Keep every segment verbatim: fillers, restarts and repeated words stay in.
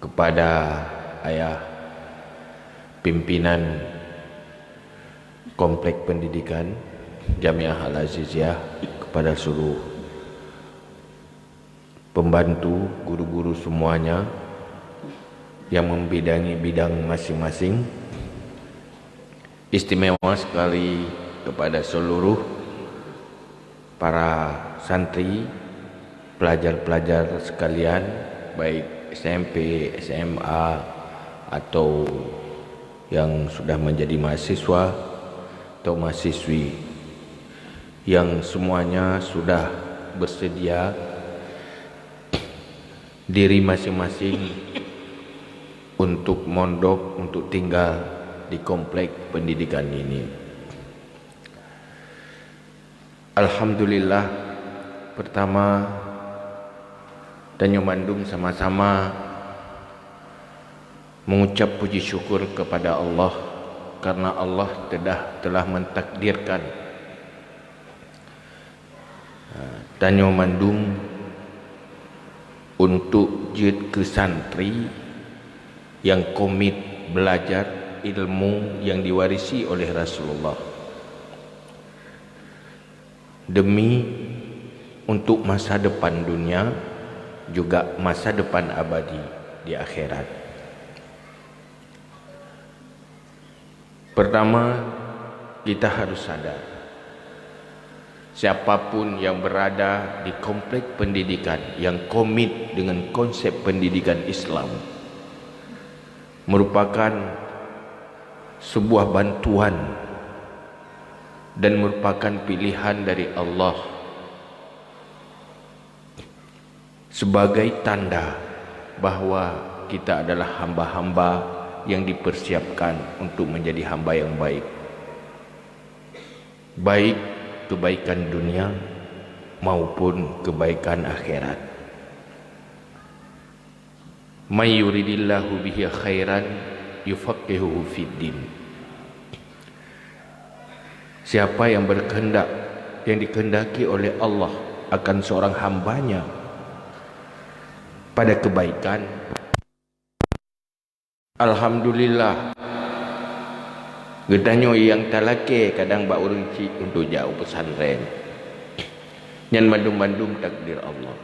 Kepada ayah pimpinan Komplek Pendidikan Jamiah Al-Aziziyah, kepada seluruh pembantu, guru-guru semuanya yang membidangi bidang masing-masing, istimewa sekali kepada seluruh para santri, pelajar-pelajar sekalian, baik S M P, S M A, atau yang sudah menjadi mahasiswa atau mahasiswi, yang semuanya sudah bersedia diri masing-masing untuk mondok, untuk tinggal di komplek pendidikan ini. Alhamdulillah, pertama, tanyoe mandum sama-sama mengucap puji syukur kepada Allah karena Allah telah, telah mentakdirkan, ha, tanyoe mandum untuk jeuet keu santri yang komit belajar ilmu yang diwarisi oleh Rasulullah, demi untuk masa depan dunia, juga masa depan abadi di akhirat. Pertama, kita harus sadar, siapapun yang berada di komplek pendidikan yang komit dengan konsep pendidikan Islam merupakan sebuah bantuan dan merupakan pilihan dari Allah sebagai tanda bahwa kita adalah hamba-hamba yang dipersiapkan untuk menjadi hamba yang baik, baik kebaikan dunia maupun kebaikan akhirat. "May yuridillahu bihi khairan yufaqihuhu fid din." Siapa yang berkehendak, yang dikehendaki oleh Allah akan seorang hambanya pada kebaikan, alhamdulillah, geutanyoe nyang talakée kadang bak ureuëng chik untuk jak u pesantren. Nyan mandum-mandum takdir Allah.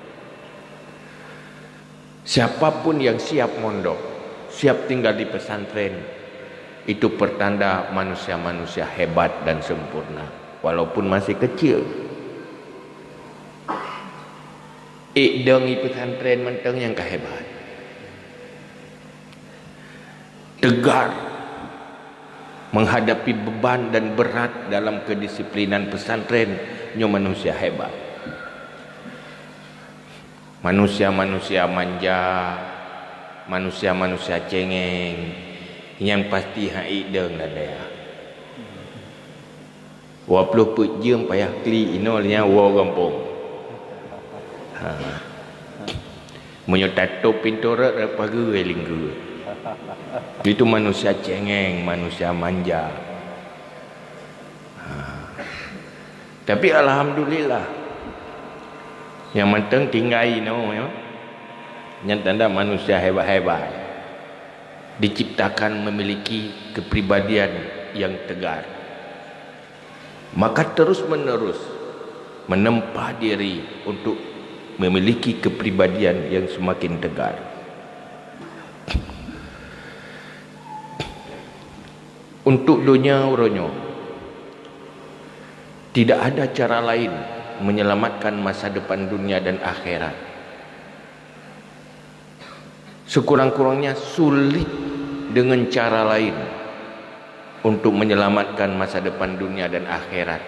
Siapapun yang siap mondok, siap tinggal di pesantren, itu pertanda manusia-manusia hebat dan sempurna, walaupun masih kecil. Ék dong i pesantren mantong nyang ka hebat. Tegar menghadapi beban dan berat dalam kedisiplinan pesantren, nyoe manusia hebat. Manusia-manusia manja, manusia-manusia cengeng, nyang pasti hana ék dong ladée. Dua ploh peuet jeuem payah klik inoe lheueh nyan woe gampông. Ha. Meunyoe tatôp pintoe rot, rot pageue lingkeue. Itu manusia cengeng, manusia manja. Ha. Tapi alhamdulillah, nyang mantong tinggai inoe, ya. Nyan tanda manusia hebat-hebat diciptakan memiliki kepribadian yang tegar. Maka terus-menerus menempa diri untuk memiliki kepribadian yang semakin tegar. Untuk donya uroe nyoe, tidak ada cara lain menyelamatkan masa depan dunia dan akhirat. Sekurang-kurangnya sulit dengan cara lain untuk menyelamatkan masa depan dunia dan akhirat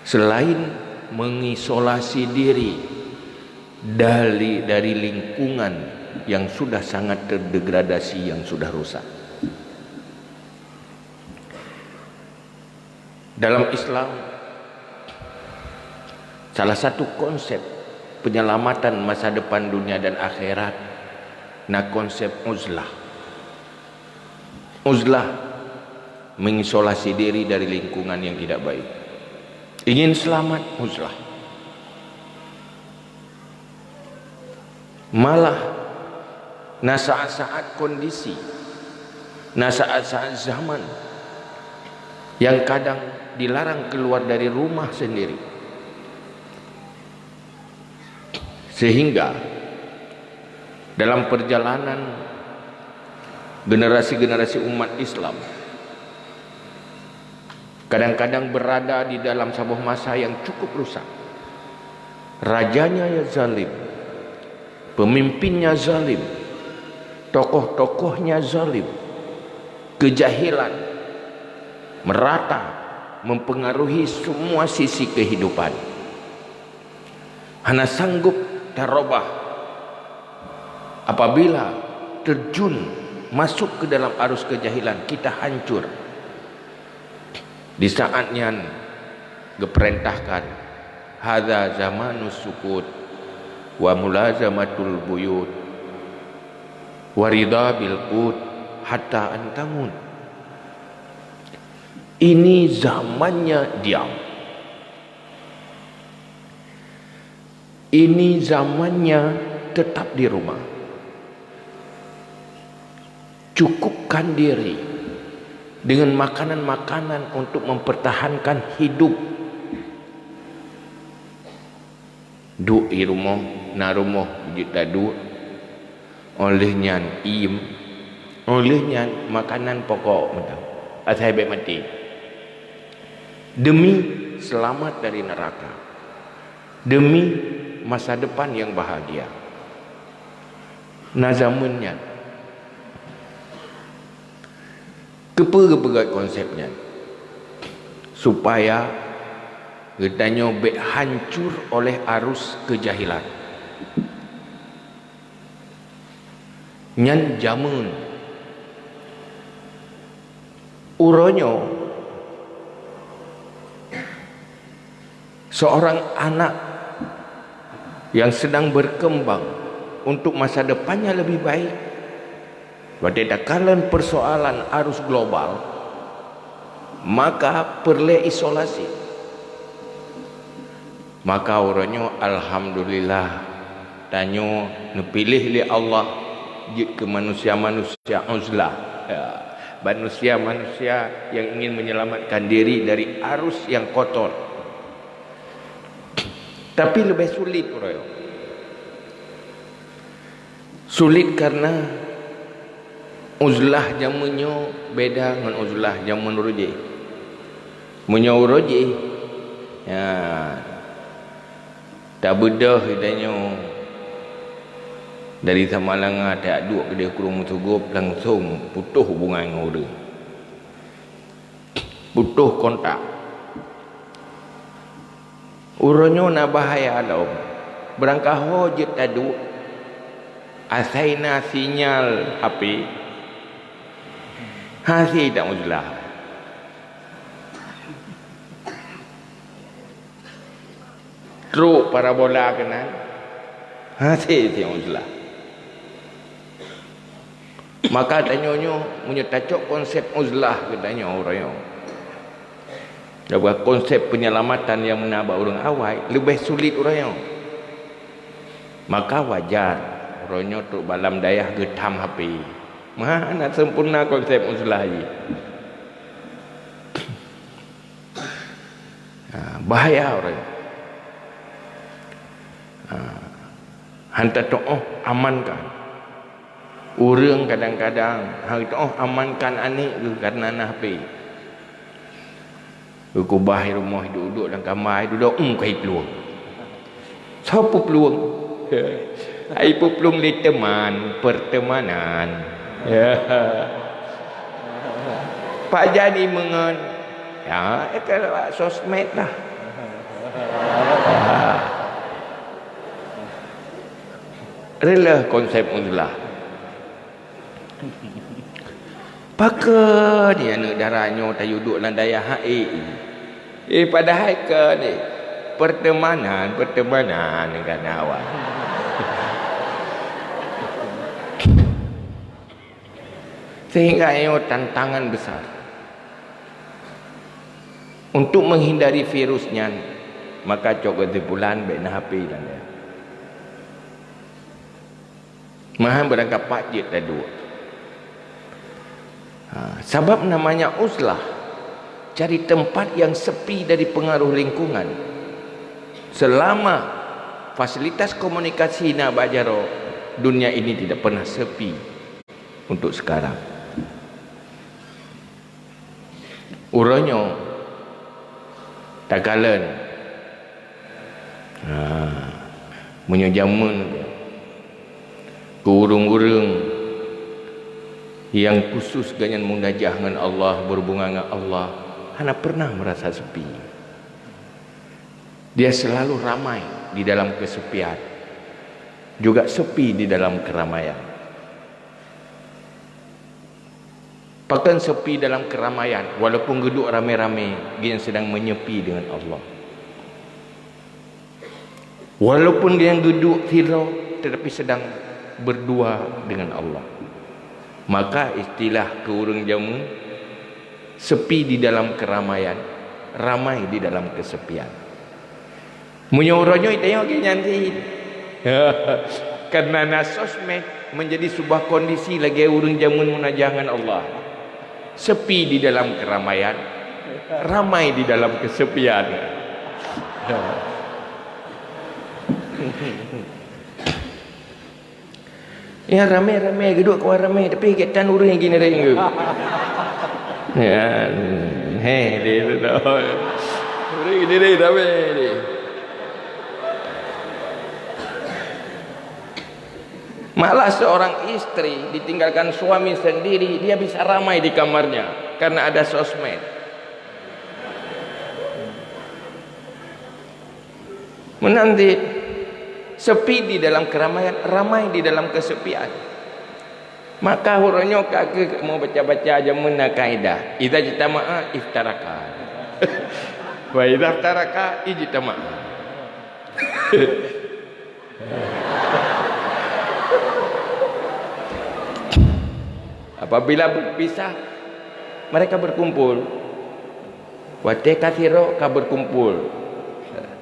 selain mengisolasi diri dari, dari lingkungan yang sudah sangat terdegradasi, yang sudah rusak. Dalam Islam, salah satu konsep penyelamatan masa depan dunia dan akhirat na konsep uzlah. Uzlah, mengisolasi diri dari lingkungan yang tidak baik. Ingin selamat, uzlah. Malah Na saat-saat kondisi, na saat-saat zaman yang kadang dilarang keluar dari rumah sendiri. Sehingga dalam perjalanan generasi-generasi umat Islam, kadang-kadang berada di dalam saboh masa yang cukup rusak. Rajanya zalim, pemimpinnya zalim, tokoh-tokohnya zalim, kejahilan merata mempengaruhi semua sisi kehidupan. Hana sanggup tarobah. Apabila terjun masuk ke dalam arus kejahilan, kita hancur. Di saat nyan geupeurintahkan, "Hadza zamanus sukut wa mulazamatul buyut wa ridha bil qut hatta an tamut." Ini zamannya diam. Ini zamannya tetap di rumah. Cukupkan diri dengan makanan-makanan untuk mempertahankan hidup. Duek i rumoh, na rumoh jeuet taduek. Óh lheueh nyan iem, óh lheueh nyan makanan pokok mantong, asai bék maté. Demi selamat dari neraka, demi masa depan yang bahagia. Na zaman nyan, keupeue geupeugét konsep nyan? Supaya geutanyoe bék hancur oleh arus keujahilan. Nyan jameun. Uroe nyoe, seorang anak yang sedang berkembang untuk masa depannya lebih baik, watée takalon persoalan arus global, maka peureulée isolasi. Maka uroe nyoe, alhamdulillah, tanyoe neupiléh lé Allah jeuet keu manusia-manusia uzlah. Ya, manusia-manusia yang ingin menyelamatkan diri dari arus yang kotor. Tapi leubeh sulit uroe nyoe. Sulit karena uzlah jameun nyoe beda ngon uzlah jameun uroe jih. Meunyoe uroe jih, ya, tabeudôh geutanyoe dari Samalanga taduek keudeh Krueng Meusugôb, langsong putôh hubungan ngon ureuëng. Putôh kontak. Uroe nyoe na bahaya lom. Beurangkaho jeuet taduek, asai na sinyal H P, hase tauzlah. Trok parabola keunan, hase tauzlah. Maka tanyoe nyoe, meunyoe tacok konsep uzlah geutanyoe uroe nyoe, atawa konsep penyelamatan nyang meunan bak ureuëng awai, leubeh sulit uroe nyoe. Maka wajar uroe nyoe trok bak lam dayah geutham H P. Meuhana sempurna konsep uzlah jih. Ha, bahaya uroe nyoe. Ha, hana tatuoh amankan. Ureuëng kadang-kadang hana tatuoh amankan aneuëk geuh kareuna na H P. Geukubah i rumoh, duek-duek lam kama, duek-duek, um, ka iplueng. Soe peuplueng? Ai peuplueng lé teman, pertemanan. Ya. Pajan imeungon? Ya, eh, ka lewat sosmed lah. Reuloh konsep uzlah. Pakon ni aneuëk dara nyoe tayue duek lam dayah hai? Eh, padahai kon ni pertemanan, pertemanan kan awak. Sehingga nyoe tantangan besar. Untuk menghindari virus nyan, maka cok kesimpulan bék na H P lam dayah. Meuhan beurangkapat jeuet taduek. Ha, sabab namanya uzlah, cari tempat yang sepi dari pengaruh lingkungan. Selama fasilitas komunikasi na bak jaroe, dunia ini tidak pernah sepi untuk sekarang. Uroe nyoe takalon. Ha, meunyoe jameun keu ureuëng-ureuëng nyang khusus gobnyan munajah ngon Allah, berhubungan ngon Allah, hana pernah merasa sepi. Dia selalu ramai di dalam kesepian, juga sepi di dalam keramaian. Pakon sepi dalam keramaian, walaupun geuduek ramé-ramé, gobnyan sedang menyepi dengan Allah. Walaupun gobnyan geuduek sidroe, tetapi sedang berdua dengan Allah. Maka istilah keu ureuëng jameun, sepi di dalam keramaian, ramai di dalam kesepian. Meunyoe uroe nyoe tanyong lagée nyan cit. Karena na sosmed menjadi sebuah kondisi lagée ureuëng jameun munajah ngon Allah. Sepi di dalam keramaian, ramai di dalam kesepian. Ya, ramé-ramé, geuduek kawan ramé, tapi gét tan ureuëng gini ring geuh. Ya, heh, dia tu tahu. Ureuëng gini ring ramé ni. Malah seorang istri ditinggalkan suami sendiri, dia bisa ramai di kamarnya karena ada sosmed. Meunan cit, sepi di dalam keramaian, ramai di dalam kesepian. Maka uroe nyoe ka kheueh meu baca-baca jameun na kaidah. Idza ijtama'a iftaraka. Wa idza iftaraka ijtama'a. Apabila berpisah, mereka berkumpul. Watée ka sidroe ka berkumpul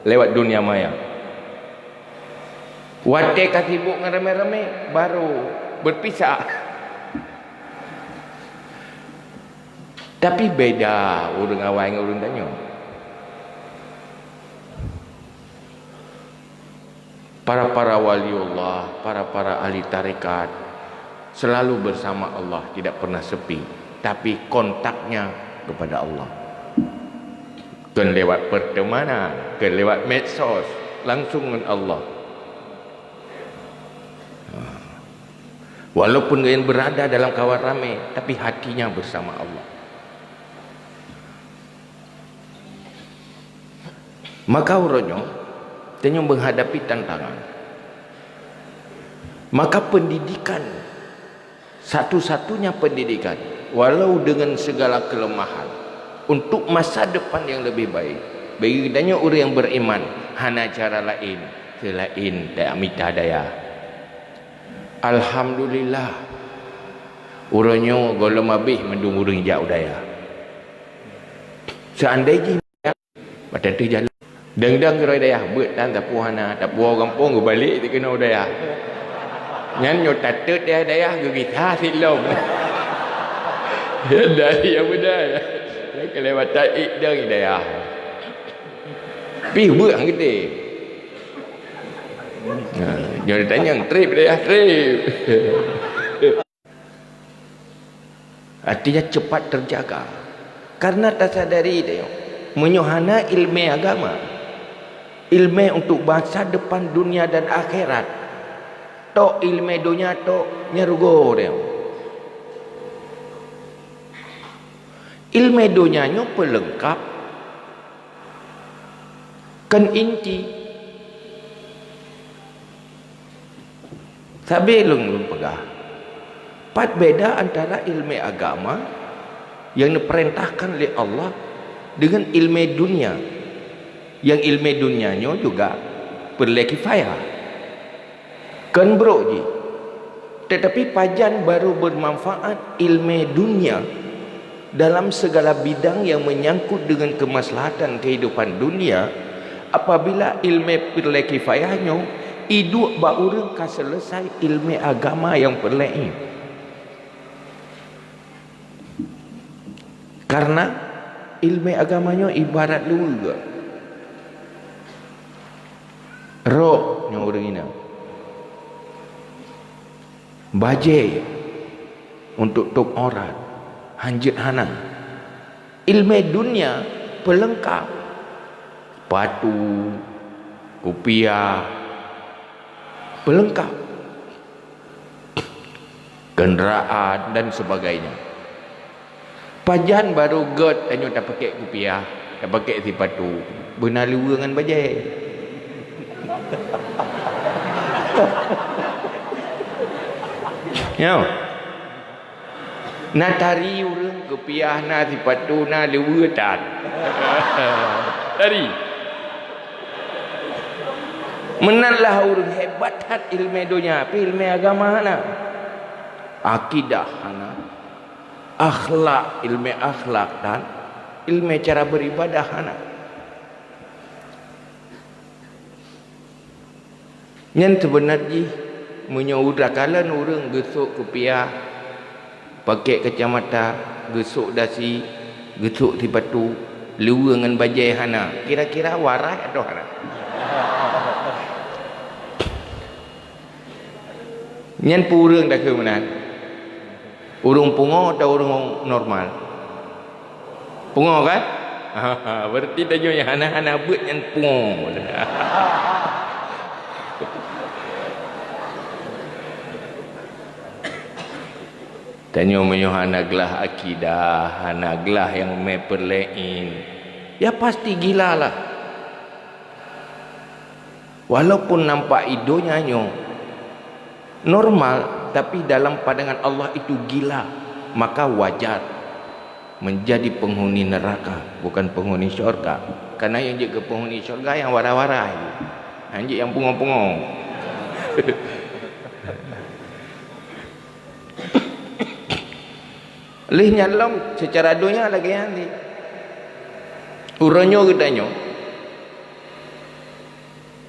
lewat dunia maya. Watée ka sibuk ngon ramé-ramé, baru berpisah. Tapi beda ureuëng awai ngon ureuëng tanyoe. Para-para waliullah, para-para ahli tarekat selalu bersama Allah, tidak pernah sepi, tapi kontaknya kepada Allah. Kon lewat pertemanan, kon lewat medsos, langsung ngon Allah. Walaupun gobnyan berada dalam kawan ramé, tapi hatinya bersama Allah. Maka uroe nyoe, tanyoe menghadapi tantangan. Maka pendidikan, satu-satunya pendidikan, walau dengan segala kelemahan, untuk masa depan yang lebih baik. Bagi tanyoe ureuëng nyang beriman, hana cara laén seulaén tamita dayah. Alhamdulillah, uroe nyoe gohlom abéh mandum ureuëng jak u dayah. Seandai jih Watée teuh jalan, dang-dang keudroe dayah, beuet tan sapeue hana, sapeue gampông geubalek teuh keunoe dayah. Nyan nyoe tatot dayah-dayah geugisa sit lom. Dari Abu Dayah. Nyan keu lewat taik dang dayah. Pih beuet han geutem. Ha, nyoe tanyong treb dayah treb. Artinya cepat terjaga. Karena tasadari teuh, meunyoe hana iéleumé agama, iéleumé untuk masa depan dunia dan akhirat, tok iéleumé donya tok nyan rugoe teuh. Iéleumé donya nyoe peuleungkap, kon inti. Sabe lôn, lôn peugah, pat beda antara iéleumé agama nyang neupeurintahkan lé Allah deungon iéleumé dunia, nyang iéleumé dunia nyoe juga peureulée kifayah. Kon brok jih. Tetapi pajan baru bermanfaat iéleumé dunia dalam segala bidang yang menyangkut dengan kemaslahatan kehidupan dunia, apabila iéleumé peureulée kifayah nyoe Iduek bak ureuëng ka seuleusai ilmé agama nyang peureulée. Karena ilmé agama nyoe ibarat luweue. Rok nyoe ureuëng inong. Bajée untuk top aurat, hanjeuet hana. Ilmé dunia peuleungkap. Sepatu, kupiah, peuleungkap. Kendaraan dan sebagainya. Pajan barô gét tanyoe tapakée kupiah, tapakée sipatu, beuna luweue ngon bajée. Nyoe. Na tari ureuëng, kupiah na, sipatu na, luweue tan. Tari. Meunan lah ureuëng hebat that ilmé donya, tapi ilmé agama hana. Akidah hana. Akhlak, ilmé akhlak dan ilmé cara beribadah hana. Nyan seubeuna jih, meunyoe takalon ureuëng geusok kupiah, pakée kacamata, geusok dasi, geusok sipatu, luweue ngon bajée hana, kira-kira waras atawa hana? Nyan peue ureuëng takheun meunan? Ureuëng pungo atawa ureuëng normal? Pungo kan? Berarti tanyoe nyang hana-hana beuet nyan pungo. Tanyoe meunyoe hana glah akidah, hana glah nyang mé peureulée, ya pasti gila lah. Walaupun nampak i donya nyoe normal, tapi dalam pandangan Allah itu gila, maka wajar menjadi penghuni neraka, bukan penghuni syurga. Karena nyang jeuet keu penghuni syurga nyang waras-waras, nyang jeuet nyang pungo-pungo. Lheueh nyan lom, seucara donya lagée nyan lé. Uroe nyoe geutanyoe,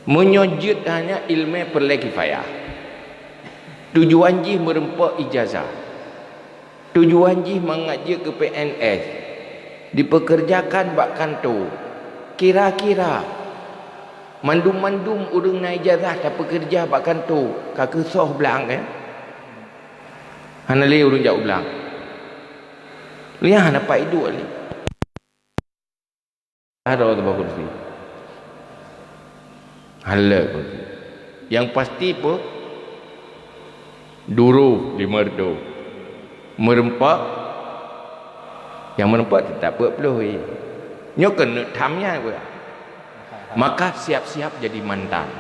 meunyoe jeuet hanya ilmé peureulée kifayah, tujuan jih meureumpok ijazah, tujuan jih mangat jeuet keu P N S, dipeukeureujakan bak kantô, kira-kira mandum-mandum ureuëng na ijazah tapeukeureuja bak kantô ka keusoh blang, kan? Hana lé ureuëng jak u blang. Liah hana pat iduek lé. Ada tu bak kursi. Hana kursi. Yang pasti pun duru lima reutôh. Meureumpok, nyang meureumpok teutap peuet ploh. Nyoe keuneuk tham nyan. Maka siap-siap jadi mantan.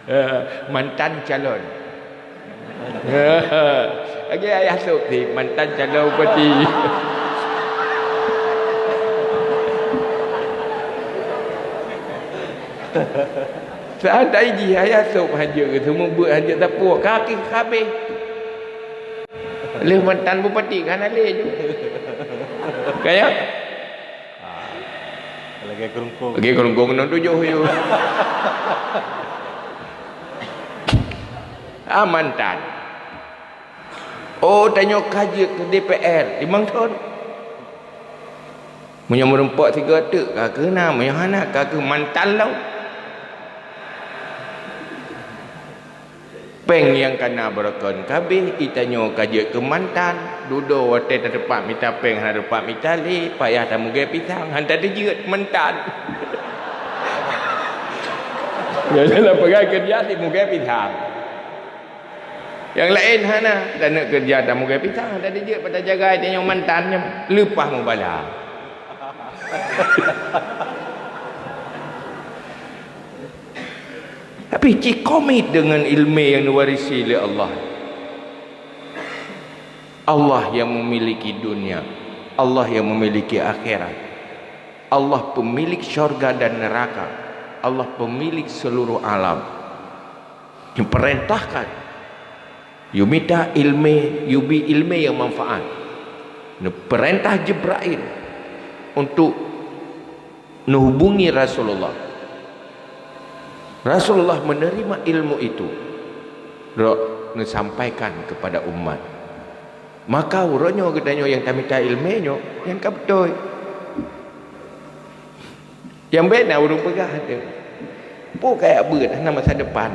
Eh, mantan calon. Lagée ayah sôk si mantan calon bupati. Seandai jih ayah sôk hanjeuet, seumeubeuet hanjeuet tapok, kaki habéh. Lheueh mantan bupati ka hana lé ju. Kaya? Lagée keurungkong. Lagée keurungkong keunoe tujoh yue. Ah, mantan. Oh, tanyoe ka jeuet keu D P R limong thon. Meunyoe meureumpok sigoe teuk ka keuh na, meunyoe hana ka keuh mantan lom. Péng nyang ka na beurokon ka abéh, i tanyoe ka jeuet keu mantan. Dudoe watée tateupat mita péng hana teupat mita lé, payah tamugée pisang, hana tateujeut mantan. Nyang dalam peugah keureuja simugée pisang. Nyang laén hana, taneuk keureuja tamugée pisang, hana tateujeut, pat tajaga i tanyoe mantan nyoe leupah mubala. Tapi cit komit deungon ileumé nyang neuwarisi lé Allah. Allah yang memiliki dunia, Allah yang memiliki akhirat, Allah pemilik syurga dan neraka, Allah pemilik seluruh alam. Yang perintahkan, yue mita ileumé, yue bi ileumé nyang manfaat. Neupeurintah Jibrail untuk neuhubungi Rasulullah. Rasulullah menerima ilmu itu, rot neusampaikan kepada umat. Maka uroe nyoe geutanyoe nyang tamita ileumé nyoe, nyan ka beutôi. Nyang bèk na ureuëng peugah teuh, "Peue kajak beuet, hana masa depan."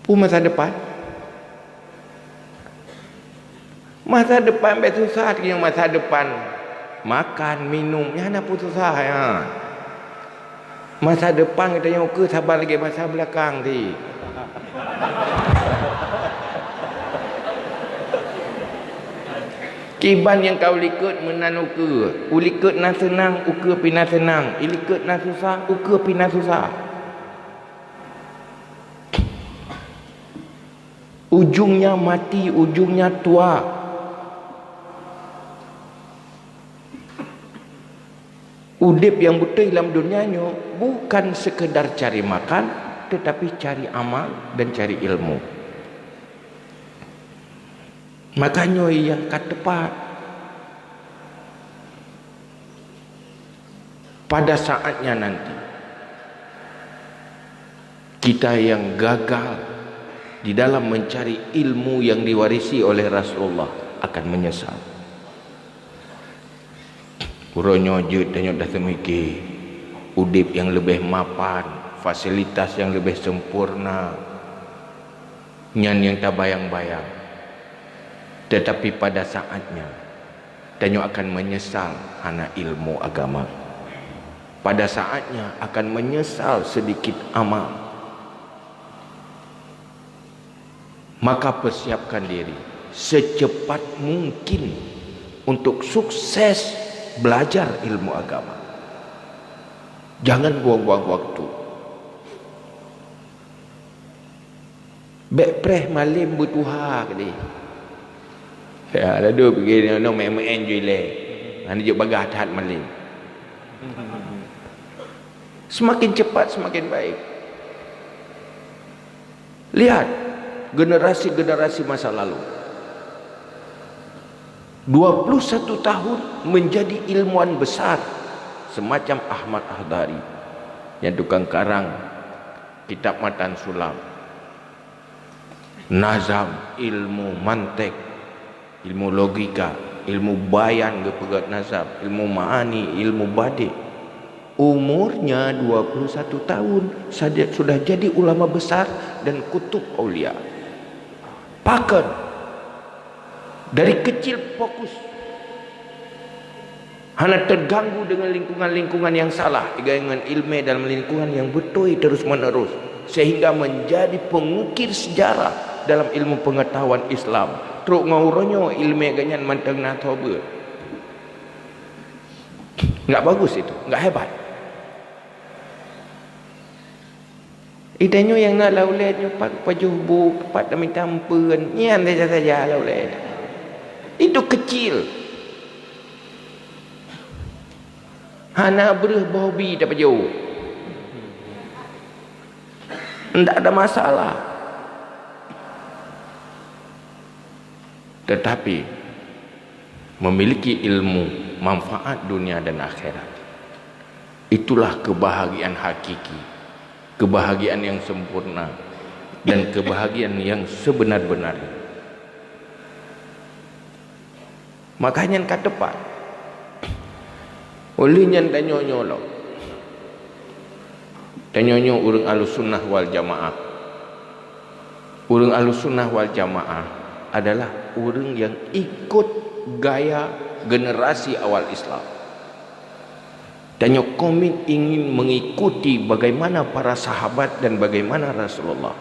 Peue masa depan? Masa depan bèk susah, nyang masa depan makan, minum, nyan hana peue susah nyan. Masa depan geutanyoe ukeue saban lagèe masa beulakang ti. Kiban nyang ka ulikot meunan ukeue, ulikot na seunang, ukeue pih na seunang, ilikot na susah, ukeue pih na susah. Ujungnya mati, ujungnya tua. Udeb nyang beutôi lam donya nyoe bukan sekedar cari makan, tetapi cari amal dan cari ilmu. Makanya nyang ka tepat. Pada saatnya nanti, kita yang gagal di dalam mencari ilmu yang diwarisi oleh Rasulullah akan menyesal. Uroe nyoe jeuet tanyoe taseumike udeb nyang leubeh mapan, fasilitas nyang leubeh sempurna, nyan nyang tabayang-bayang. Tetapi pada saatnya, tanyoe akan menyesal hana ilmu agama. Pada saatnya akan menyesal sedikit amal. Maka persiapkan diri secepat mungkin untuk sukses belajar ilmu agama. Jangan buang-buang waktu. Bèk preh malem beutuha keudeh. Ya, lalu pergi nyoe meu'en-meu'en ju ilèe. Hana jeuet bagah that malem. Semakin cepat, semakin baik. Lihat generasi-generasi masa lalu. Dua puluh satu tahun menjadi ilmuwan besar semacam Ahmad Ahdari yang tukang karang kitab Matan Sulam, nazam, ilmu mantek, ilmu logika, ilmu bayan geupeugah nazam, ilmu ma'ani, ilmu badi'. Umurnya dua puluh satu tahun, saja sudah jadi ulama besar dan kutub aulia. Pakon dari kecil fokus, hana terganggu dengan lingkungan-lingkungan yang salah, iga ngon ilmu dalam lingkungan yang beutôi terus-menerus, sehingga menjadi pengukir sejarah dalam ilmu pengetahuan Islam. Trok ngon uroe nyoe ilmu geuh nyan mantong na tobeut. Enggak bagus itu, enggak hebat. Geutanyoe nyang na lam ulèe nyoe pat pajoh bu, pat tamita ampeuen, nyan saja-saja lam ulèe. Itu kecil. Hana breuh boh bi tapajoh. Ndak ada masalah. Tetapi memiliki ilmu manfaat dunia dan akhirat, itulah kebahagiaan hakiki, kebahagiaan yang sempurna, dan kebahagiaan yang sebenar-benarnya. Maka nyan ka tepat. Oleh nyan tanyoe nyoe lom, tanyoe nyoe ureuëng Ahlussunnah wal Jamaah. Ureuëng Ahlussunnah wal Jamaah adalah ureuëng yang ikut gaya generasi awal Islam. Tanyoe komit ingin mengikuti bagaimana para sahabat dan bagaimana Rasulullah.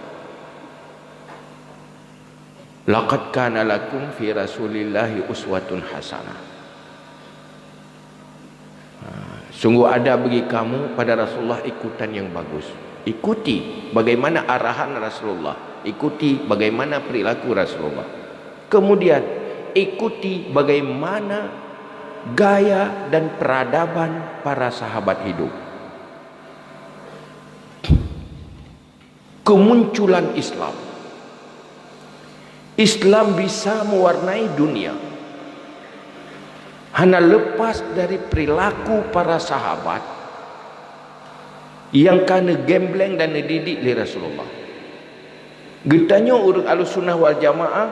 "Laqad kana lakum fi Rasulillahi uswatun hasanah." Ha, sungguh ada bagi kamu pada Rasulullah ikutan yang bagus. Ikuti bagaimana arahan Rasulullah, ikuti bagaimana perilaku Rasulullah. Kemudian, ikuti bagaimana gaya dan peradaban para sahabat hidup. Kemunculan Islam. Islam bisa mewarnai dunia hana lepas dari perilaku para sahabat Nyang ka neugembleng dan neudidik lé Rasulullah. Geutanyoe ureuëng Ahlussunnah wal Jamaah,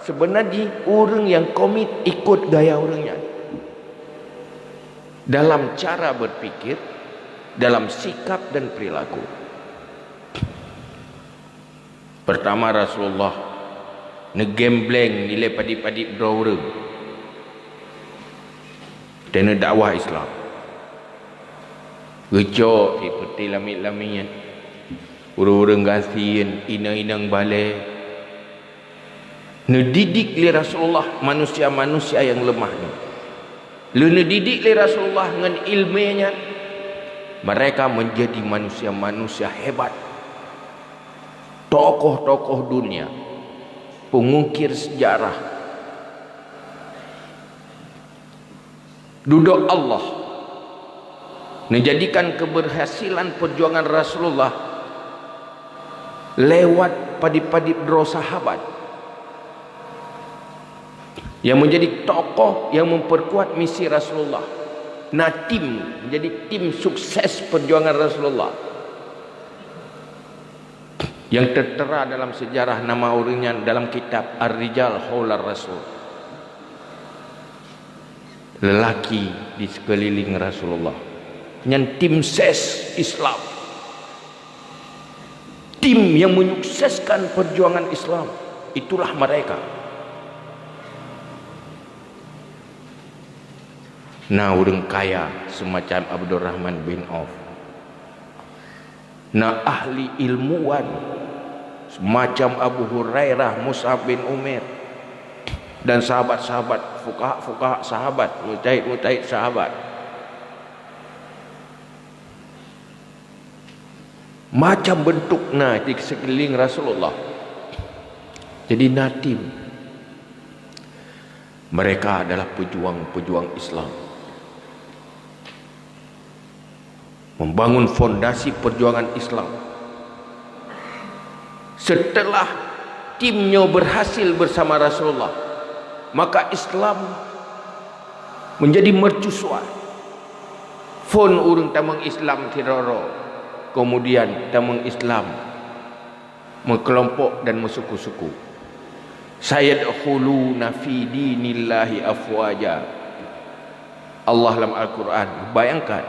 seubeuna jih ureuëng nyang komit ikot gaya ureuëng nyan dalam cara berpikir, dalam sikap dan perilaku. Pertama, Rasulullah neugembleng nilai padib-padib droe ureuëng. Teuneu dakwah Islam. Geucok ié peuté lamiet-lamiet, ureuëng-ureuëng gasien, inong-inong balée. Neudidik lé Rasulullah manusia-manusia nyang leumah nyoe. Lheueh neudidik lé Rasulullah ngon iéleumé nyan, mereka menjadi manusia-manusia hebat. Tokoh-tokoh dunia, pengukir sejarah. Dudoe Allah neujadikan keberhasilan perjuangan Rasulullah lewat padib-padib droe sahabat yang menjadi tokoh yang memperkuat misi Rasulullah. Na tim, menjadi tim sukses perjuangan Rasulullah. Yang tertera dalam sejarah nama ureuëng nyan dalam kitab Ar-Rijal Haular Rasul. Lelaki di sekeliling Rasulullah. Nyan tim ses Islam. Tim yang menyukseskan perjuangan Islam. Itulah mereka. Na ureuëng kaya semacam Abdurrahman bin Auf. Na ahli ilmuwan semacam Abu Hurairah, Mus'ab bin Umair, dan sahabat-sahabat, fuqaha-fuqaha sahabat, mujtahid-mujtahid sahabat. Macam bentuk na di sekeliling Rasulullah. Jadi na tim. Mereka adalah pejuang-pejuang Islam. Membangun fondasi perjuangan Islam. Setelah tim nyoe berhasil bersama Rasulullah, maka Islam menjadi mercusuar. Phon ureuëng tamong Islam sidroe-droe, kemudian tamong Islam meukelompok dan meusuku-suku. "Sayadkhuluna fi dinillahi afwaja." Allah lam Al-Quran, bayangkan,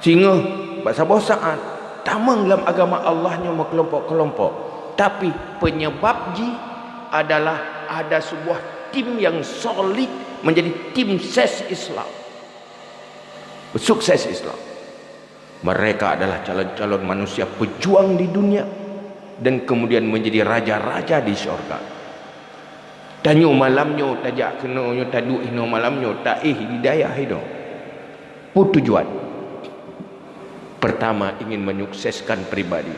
singoh bak saboh saat tamong lam agama Allah nyoe meukelompok-kelompok, tapi penyebab jih adalah ada sebuah tim yang solid menjadi tim ses Islam, sukses Islam. Mereka adalah calon-calon manusia pejuang di dunia dan kemudian menjadi raja-raja di syurga. Tanyoe malam nyoe tajak keunoe nyoe, taduek inoe malam nyoe, taéh di dayah inoe. Peue tujuan? Pertama, ingin menyukseskan pribadi.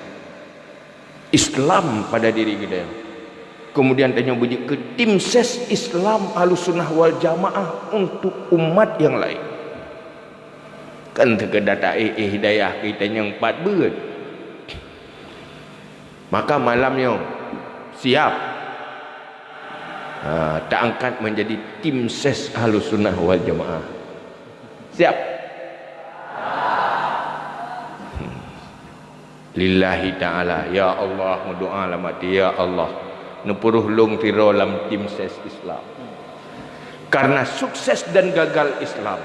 Islam pada diri geutanyoe. Kemudian tanyoe beujeuet keu tim ses Islam Ahlussunnah wal Jamaah untuk umat yang lain. Kan teukeudata éh, éh hidayah keu geutanyoe pat beuet. Maka malam nyoe siap. Ha, taangkat menjadi tim ses Ahlussunnah wal Jamaah. Siap? Lillahi ta'ala, ya Allah, meudoa lam até, ya Allah, neupuruh lôn sidroe lam tim ses Islam. Karena sukses dan gagal Islam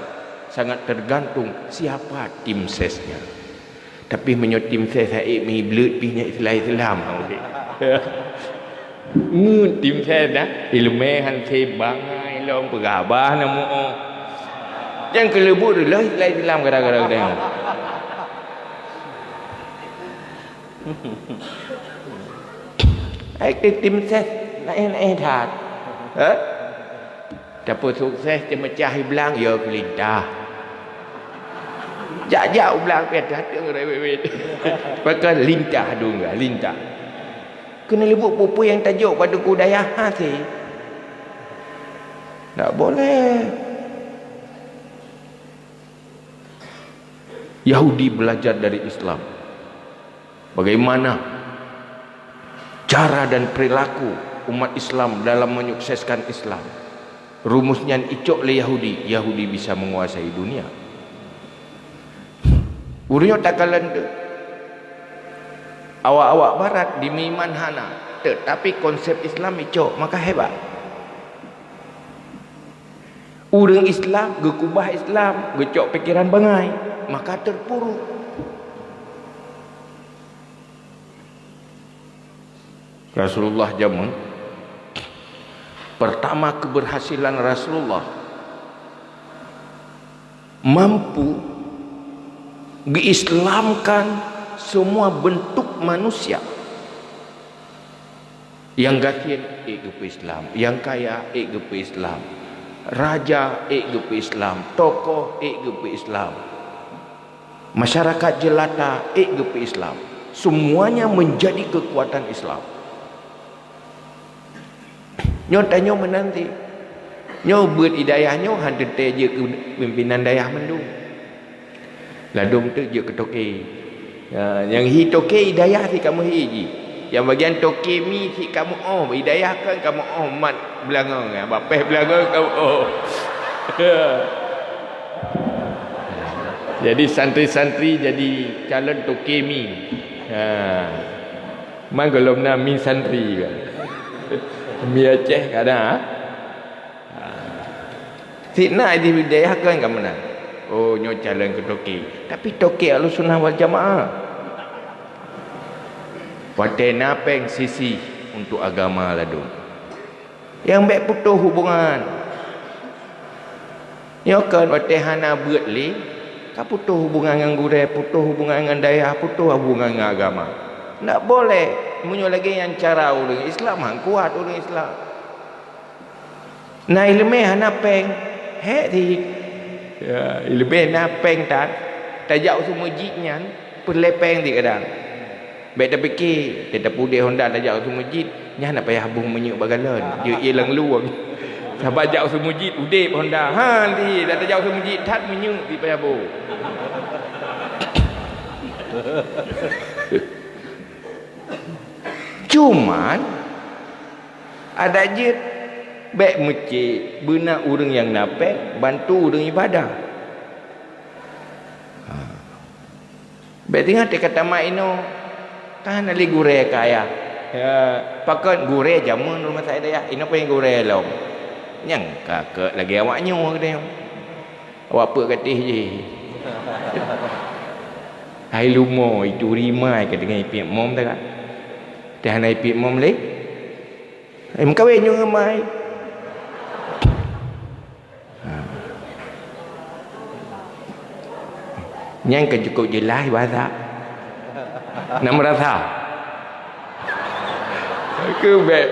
sangat tergantung siapa tim sesnya. Tapi meunyoe tim ses hai meubleuet pih nyan Islam-Islam. Ngon tim ses dah, iéleumé han seb bangai lom peugabah na muoh. Nyang keuleubut lom Islam-Islam gara-gara geutanyoe. Hai keu tim ses naéh-naéh that. Ha? Tapeusukses teumeucah i blang, ya keu lintah. Jak-jak u blang pih that teungoh rewet-wet. Pakon lintah dong, lintah. Keuneuk leubuet peue-peue nyang tajok bak teungku dayah hase. Tak boleh. Yahudi belajar dari Islam. Bagaimana cara dan perilaku umat Islam dalam menyukseskan Islam? Rumus nyan icok lé Yahudi, Yahudi bisa menguasai dunia. Ureuëng nyoe takalon teuh. Awak-awak barat dimeuiman hana, teutapi konsep Islam icok, maka hebat. Ureuëng Islam geukubah Islam, geucok pikeran bangai, maka teupuruk. Rasulullah jameun, pertama keberhasilan Rasulullah, mampu geuislamkan semua bentuk manusia. Nyang gasien ék geupeu Islam, nyang kaya ék geupeu Islam, raja ék geupeu Islam, tokoh ék geupeu Islam, masyarakat jelata ék geupeu Islam. Semuanya menjadi kekuatan Islam. Nyoe tanyoe meunan cit. Nyoe beuet hidayah nyoe han teuntée jeuet keu pimpinan dayah mandum. Ladôm teuk jeuet keu toke. Ha, nyang hi toke hidayah cit kamoe hi jih. Nyang bagian toke mi cit kamoe óh, hidayah kan kamoe óh mat beulangong, ha, bapeh beulangong kamoe óh. Jadi santri-santri jadi calon toke mi. Ha. Man gohlom na mi santri kan. Mi Aceh ka na. Ha. Cit na di dayah kan ka meunan. Oh, nyoe calon keu toke. Tapi toke Ahlussunnah wal Jamaah. Watée na péng sisi untuk agama ladôm. Nyang bék putôh hubungan. Nyoe kon watée hana beuet lé, ka putôh hubungan ngon gurée, putôh hubungan ngon dayah, putôh hubungan ngon agama. Ndak boleh. Meunyoe lagée nyan cara ureuëng Islam, han kuat ureuëng Islam. Na iéleumé hana péng, hék cit. Ya, iéleumé na péng tan, tajak u seumeujit nyan peureulée péng cit kadang. Bék tapike, teutab udeb honda tajak u seumeujit, nyan na payah boh minyeuk bak galon, jeuet ié lam luwong. Sabab jak u seumeujit udeb honda, han cit, dak tajak u seumeujit that minyeuk cit payah boh. Cuman, adak jeuet, bék meucék beuna ureuëng nyang na péng bantu ureuëng ibadah. Ha. Bék teungoh teuka tamat inoe, ka hana lé gurée kaya. Ya, pakon gurée jameun rumoh sakét dayah, inoe pih gurée lom. Nyang ka keu lagée awak nyoe geutanyoe. Awak peuet gatéh jih. Hai leumo, itu rimai ka teungoh ipiep mom teuka. Teuh hana ipiep mom lé. Hai meukawen nyoe ngon mai. Ha. Nyan ka cukup jeulaih bahasa. Na meurasa? Keu bék,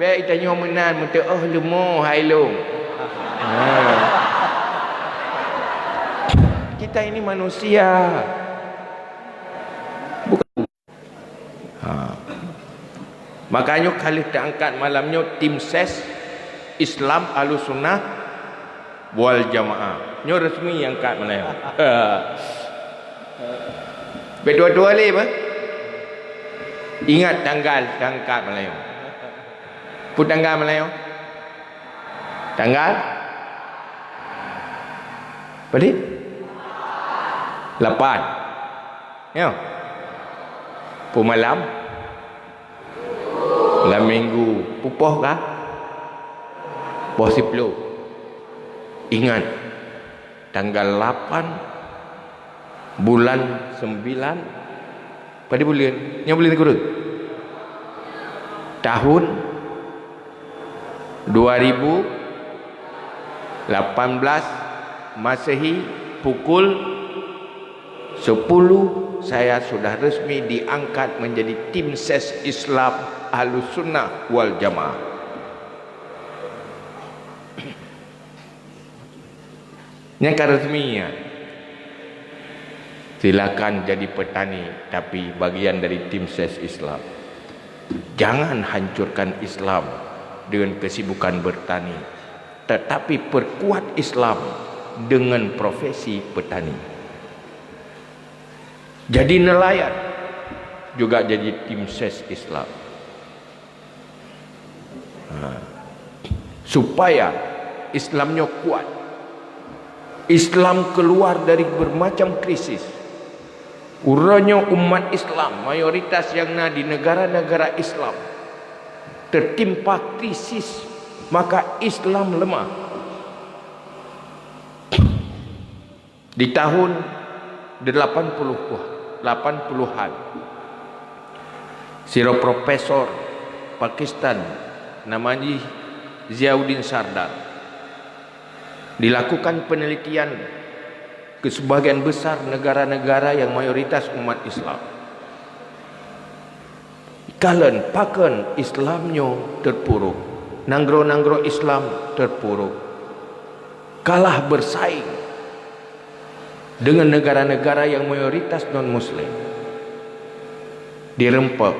bék tanyoe meunan meuteuôh leumo hai lôn. Ha. Kita ini manusia. Bukan. Ha. Makanya ka lheueh teuangkat malam nyoe tim ses Islam Ahlussunnah wal Jamaah. Nyoe resmi angkat malam nyoe. Betul-betul lé bah. Ingat tanggal teuangkat malam nyoe. Peue tanggal malam nyoe? Tanggal? Padit? Lapan. Ya. Peue malam? Lam minggu. Peue poh kah? Poh siploh. Ingat, tanggal lapan bulan sembilan, padum buleuen? Nyoe buleuen keureueng. Tahun dua ribu lapan belas Masehi, pukul sepuluh, saya sudah resmi diangkat menjadi tim ses Islam Ahlussunnah wal Jamaah. Nyan ka resmi nyan. Silakan jadi petani, tapi bagian dari tim ses Islam. Jangan hancurkan Islam dengan kesibukan bertani, tetapi perkuat Islam dengan profesi petani. Jadi nelayan juga jadi tim ses Islam. Ha. Supaya Islam nyoe kuat. Islam keluar dari bermacam krisis. Uroe nyoe umat Islam mayoritas nyang na di negara-negara Islam teutimpa krisis, maka Islam leumah. Di tahun delapan puluh, lapan puluhan, sidroe profesor Pakistan nama jih Ziauddin Sardar dilakukan penelitian ke sebagian besar negara-negara yang mayoritas umat Islam. Kalon pakon Islam nyoe teupuruk, nanggroe-nanggroe Islam teupuruk, kalah bersaing dengan negara-negara yang mayoritas non-Muslim. Direumpok,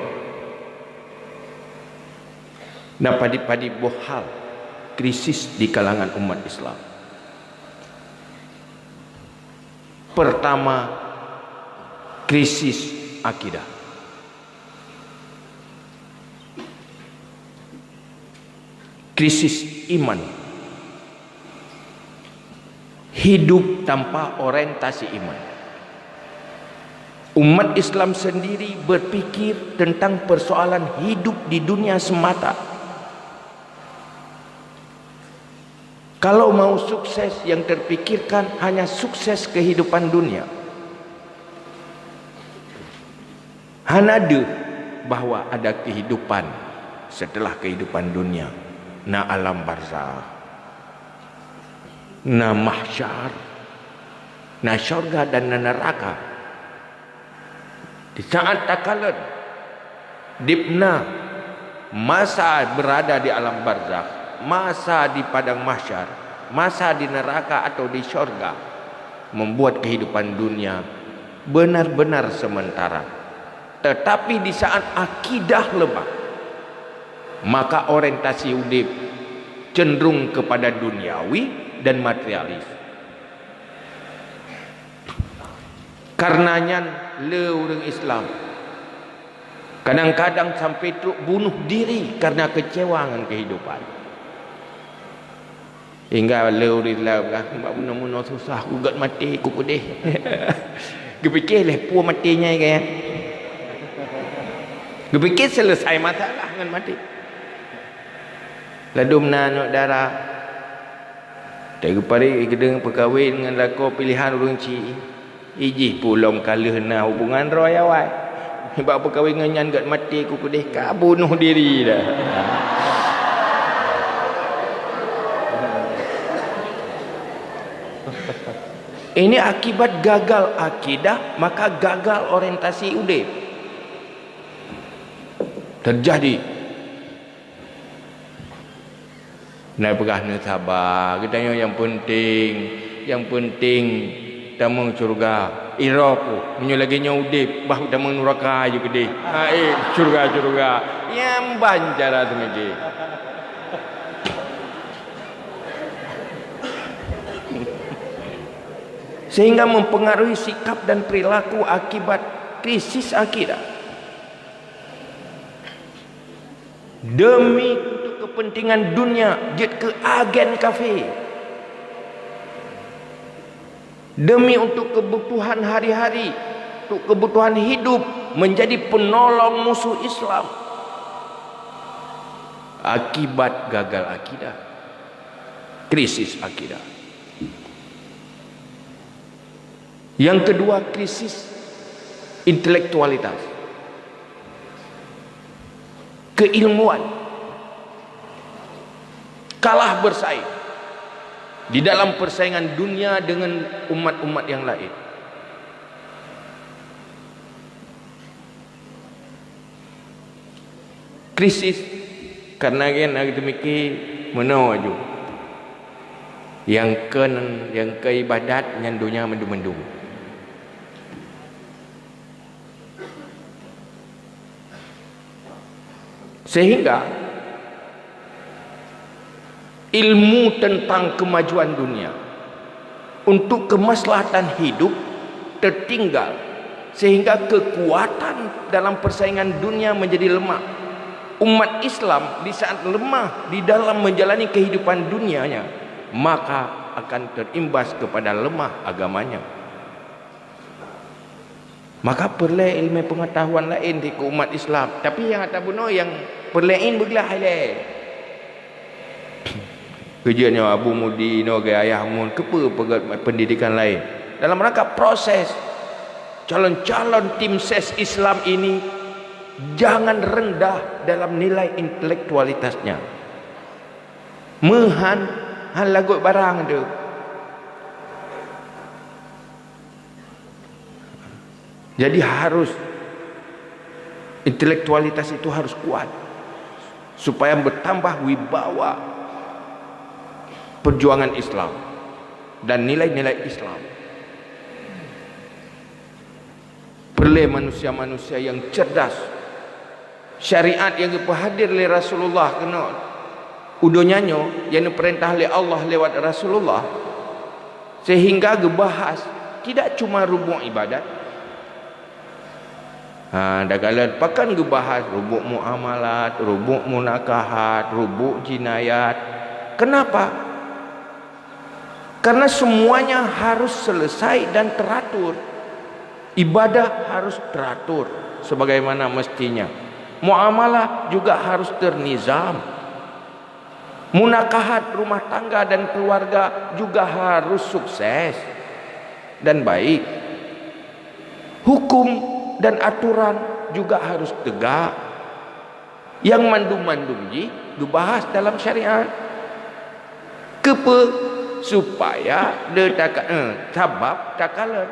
na padit-padit boh hal krisis di kalangan umat Islam. Pertama, krisis akidah. Krisis iman. Hidup tanpa orientasi iman. Umat Islam sendiri berpikir tentang persoalan hidup di dunia semata. Kalau mau sukses, yang terpikirkan hanya sukses kehidupan dunia. Hana deuh bahwa ada kehidupan setelah kehidupan dunia. Na alam barzakh, na mahsyar, na syurga dan na neraka. Di saat takalon, dibna masa berada di alam barzakh, masa di padang mahsyar, masa di neraka atau di syurga, membuat kehidupan dunia benar-benar sementara. Tetapi di saat akidah lemah, maka orientasi udeb cenderung kepada duniawi dan materialis. Kareuna nyan, le ureuëng Islam kadang-kadang sampai trok bunuh diri kareuna keucewa ngon keuhidupan. Hingga le ureuëng Islam kah, bak meunoe-meunoe susah, ku gét maté, ku keudeh. Geupike lé peue maté nyan kah. Geupike selesai masalah ngon maté. Ladôm na aneuk dara, teugeupari geudeueng peukawen ngon lakoe piléhan ureuëng chik. Ijih pulom ka lheueh na hubungan roh awai. Bak peukawen ngon nyan gét maté ku keudeh, ka bunuh diri dah. Ini akibat gagal akidah, maka gagal orientasi udeb. Terjadi. Neupeugah neusaba, geutanyoe nyang peunteng, nyang peunteng tamong syeuruga. Iroku, meunyoe lagée nyoe udeb, bah tamong nuraka aju keudeh. Ha, eh, syeuruga-syeuruga. Nyang ban cara teumege. Sehingga mempengaruhi sikap dan perilaku akibat krisis akidah. Demi untuk kepentingan dunia, jeuet keu agen kafé. Demi untuk kebutuhan hari-hari, untuk kebutuhan hidup, menjadi penolong musuh Islam. Akibat gagal akidah, krisis akidah. Yang kedua, krisis intelektualitas. Keilmuan kalah bersaing di dalam persaingan dunia dengan umat-umat yang lain. Krisis, karena gen na geuteumiki meunoe aju. Nyang keu, nyang keu ibadat nyan donya mandum-mandum. Sehingga ilmu tentang kemajuan dunia untuk kemaslahatan hidup tertinggal, sehingga kekuatan dalam persaingan dunia menjadi lemah. Umat Islam di saat lemah di dalam menjalani kehidupan dunianya, maka akan terimbas kepada lemah agamanya. Maka peureulée iéleumé peungeutahuan laén di keu umat Islam. Tapi nyang ata bunoe nyang peureulée in beuglah ilée. Keujeuet nyoe Abu Mudi noe geuayah ngon keupeue peugét pendidikan laén. Dalam rangka proses calon-calon tim ses Islam ini jangan rendah dalam nilai intelektualitasnya. Meuhan han lagot barang tu. Jadi harus intelektualitas itu harus kuat supaya bertambah wibawa perjuangan Islam dan nilai-nilai Islam. Peureulée manusia-manusia yang cerdas. Syariat nyang geupeuhadir lé Rasulullah keunoe u donya nyoe, nyang neupeurintah lé Allah lewat Rasulullah, sehingga geubahas tidak cuma rubuk ibadat. Ha, dalam pakon geubahas rubuk muamalat, rubuk munakahat, rubuk jinayat. Kenapa? Karena semuanya harus selesai dan teratur. Ibadah harus teratur sebagaimana mestinya. Muamalah juga harus ternizam. Munakahat rumah tangga dan keluarga juga harus sukses dan baik. Hukum dan aturan juga harus tegak. Nyang mandum-mandum jih geubahas dalam syariat. Keupeue? Supaya le taka-, eh, sabab takalon.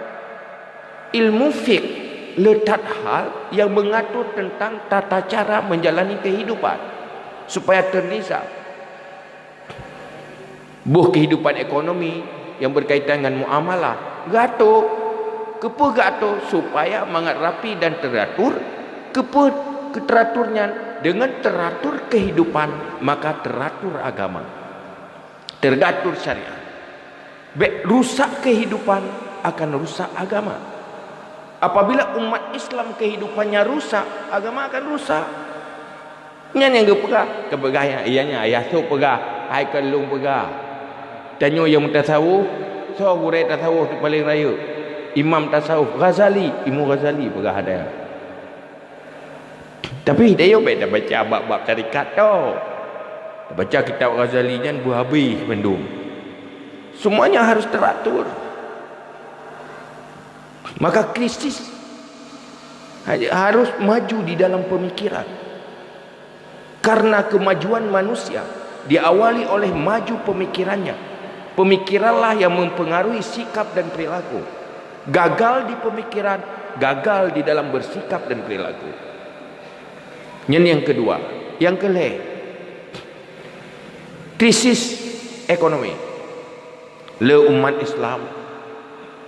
Ilmu fiqh le that hal nyang mengatur tentang tata cara menjalani kehidupan supaya ternizam. Boh kehidupan ekonomi nyang berkaitan dengan muamalah geuatur. Keupeue geuatur? Supaya mangat rapi dan teratur. Keupeue keuteratur nyan? Dengan teratur kehidupan, maka teratur agama, teratur syariat. Bék rusak kehidupan, akan rusak agama. Apabila umat Islam kehidupannya rusak, agama akan rusak. Nyan nyang geupeugah, geupeugah nyang, iya nyan, ayah sôk peugah, hai kon lôn peugah. Tanyoe nyang meutasawuf, soe gurée tasawuf nyang paleng rayeuk? Imam tasawuf Ghazali, Imam Ghazali peugah ada. Tapi tanyoe bék tabaca bab-bab tarekat tôh. Tabaca kitab Ghazali nyan beuhabéh bandum. Semuanya harus teratur. Maka krisis ha-, harus maju di dalam pemikiran. Karena kemajuan manusia diawali oleh maju pemikirannya. Pemikiranlah yang mempengaruhi sikap dan perilaku. Gagal di pemikiran, gagal di dalam bersikap dan perilaku. Nyan nyang keudua. Nyang keulhée, krisis ekonomi. Le umat Islam,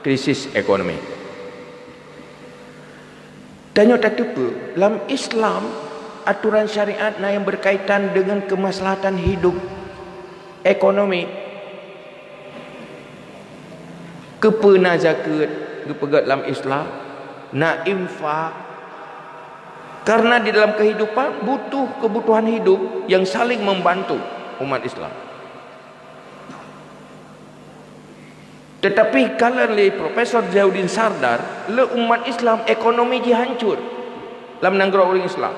krisis ekonomi. Tanyoe tateupeue, lam Islam, aturan syariat na nyang berkaitan dengan kemaslahatan hidup ekonomi. Keupeue na zakeuet geupeugét lam Islam, na infak? Karena di dalam kehidupan butuh kebutuhan hidup yang saling membantu umat Islam. Tetapi kalon lé Profesor Ziauddin Sardar, le umat Islam ekonomi jih hancur lam nanggroe ureuëng Islam.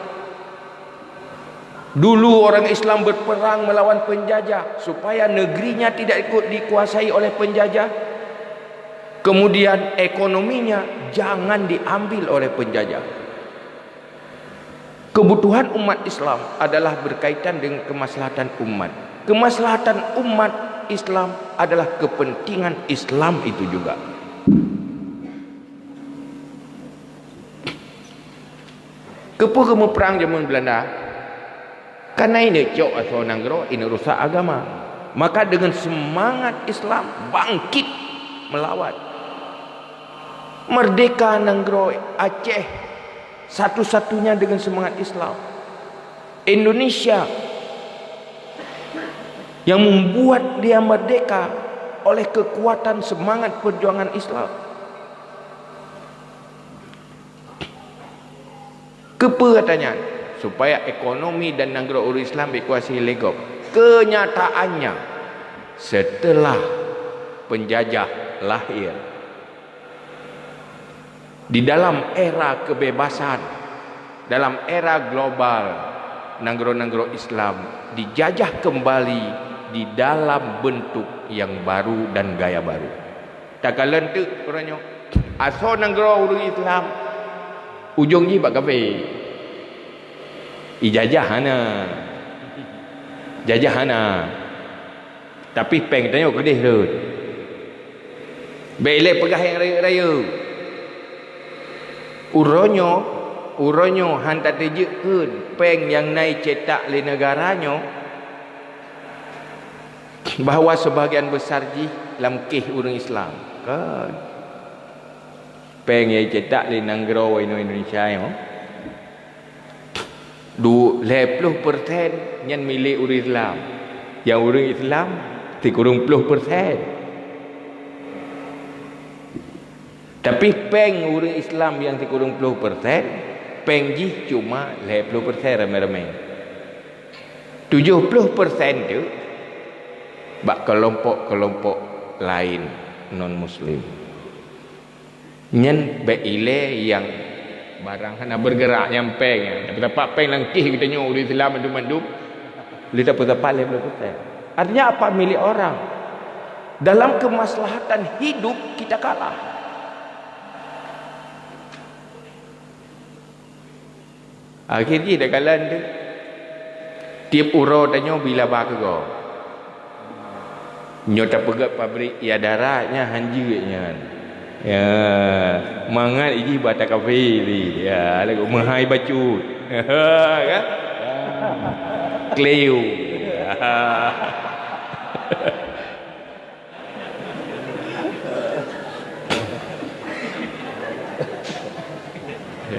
Dulu orang Islam berperang melawan penjajah supaya negerinya tidak ikut dikuasai oleh penjajah. Kemudian ekonominya jangan diambil oleh penjajah. Kebutuhan umat Islam adalah berkaitan dengan kemaslahatan umat. Kemaslahatan umat Islam adalah kepentingan Islam itu juga. Keupeue geumeuprang jameun Belanda? Karena ineucok asoe nanggroe, ineurusak agama. Maka dengan semangat Islam bangkit melawan. Merdeka nanggroe Aceh satu-satunya dengan semangat Islam. Indonesia yang membuat dia merdeka oleh kekuatan semangat perjuangan Islam. Keupeue gata nyan? Supaya ekonomi dan nanggroe ureuëng Islam dikuasai lé gob. Kenyataannya, setelah penjajah lahir, Di dalam era kebebasan, dalam era global, nanggroe-nanggroe Islam dijajah kembali di dalam bentuk yang baru dan gaya baru. Takalon teuk uroe nyoe, asoe nanggroe ureuëng Islam, ujong jih bak kafé. Ijajah hana. Jajah hana. Tapi péng tanyoe keudeh rhot. Bék ilée peugah nyang rayeuk-rayeuk. Uroe nyoe, uroe nyoe han tateujeuet kheun péng nyang na icetak lé neugara nyoe bahwa seubagian besar jih lam kéh ureuëng Islam. Kan? Péng nyang icetak lé nanggroe Indonesia nyoe, du-, lhée ploh persen nyan milék ureuëng Islam. Nyang ureuëng Islam sikureueng ploh persen. Tapi péng ureuëng Islam nyang sikureueng ploh persen, péng jih cuma lhée ploh persen ramé-ramé. Tujoh ploh persen teuk bak kelompok-kelompok laén non-muslim. Nyan bék ilée nyang barang hana bergerak nyang péng nyan. Tapi tapak péng lam kéh geutanyoe ureuëng Islam mandum-mandum, lé tapeusapat lhée ploh persen. Artinya apa? Milik orang. Dalam kemaslahatan hidup kita kalah. Akhé jih takalon teuh. Tieb uroe tanyoe bila ba keugoe. Nyoe tapeugét pabrik ya dara nyan han jeuet nyan. Ya, mangat jih bak takafé lé. Ya, lagu meuhai bacut. Kan? Kleu.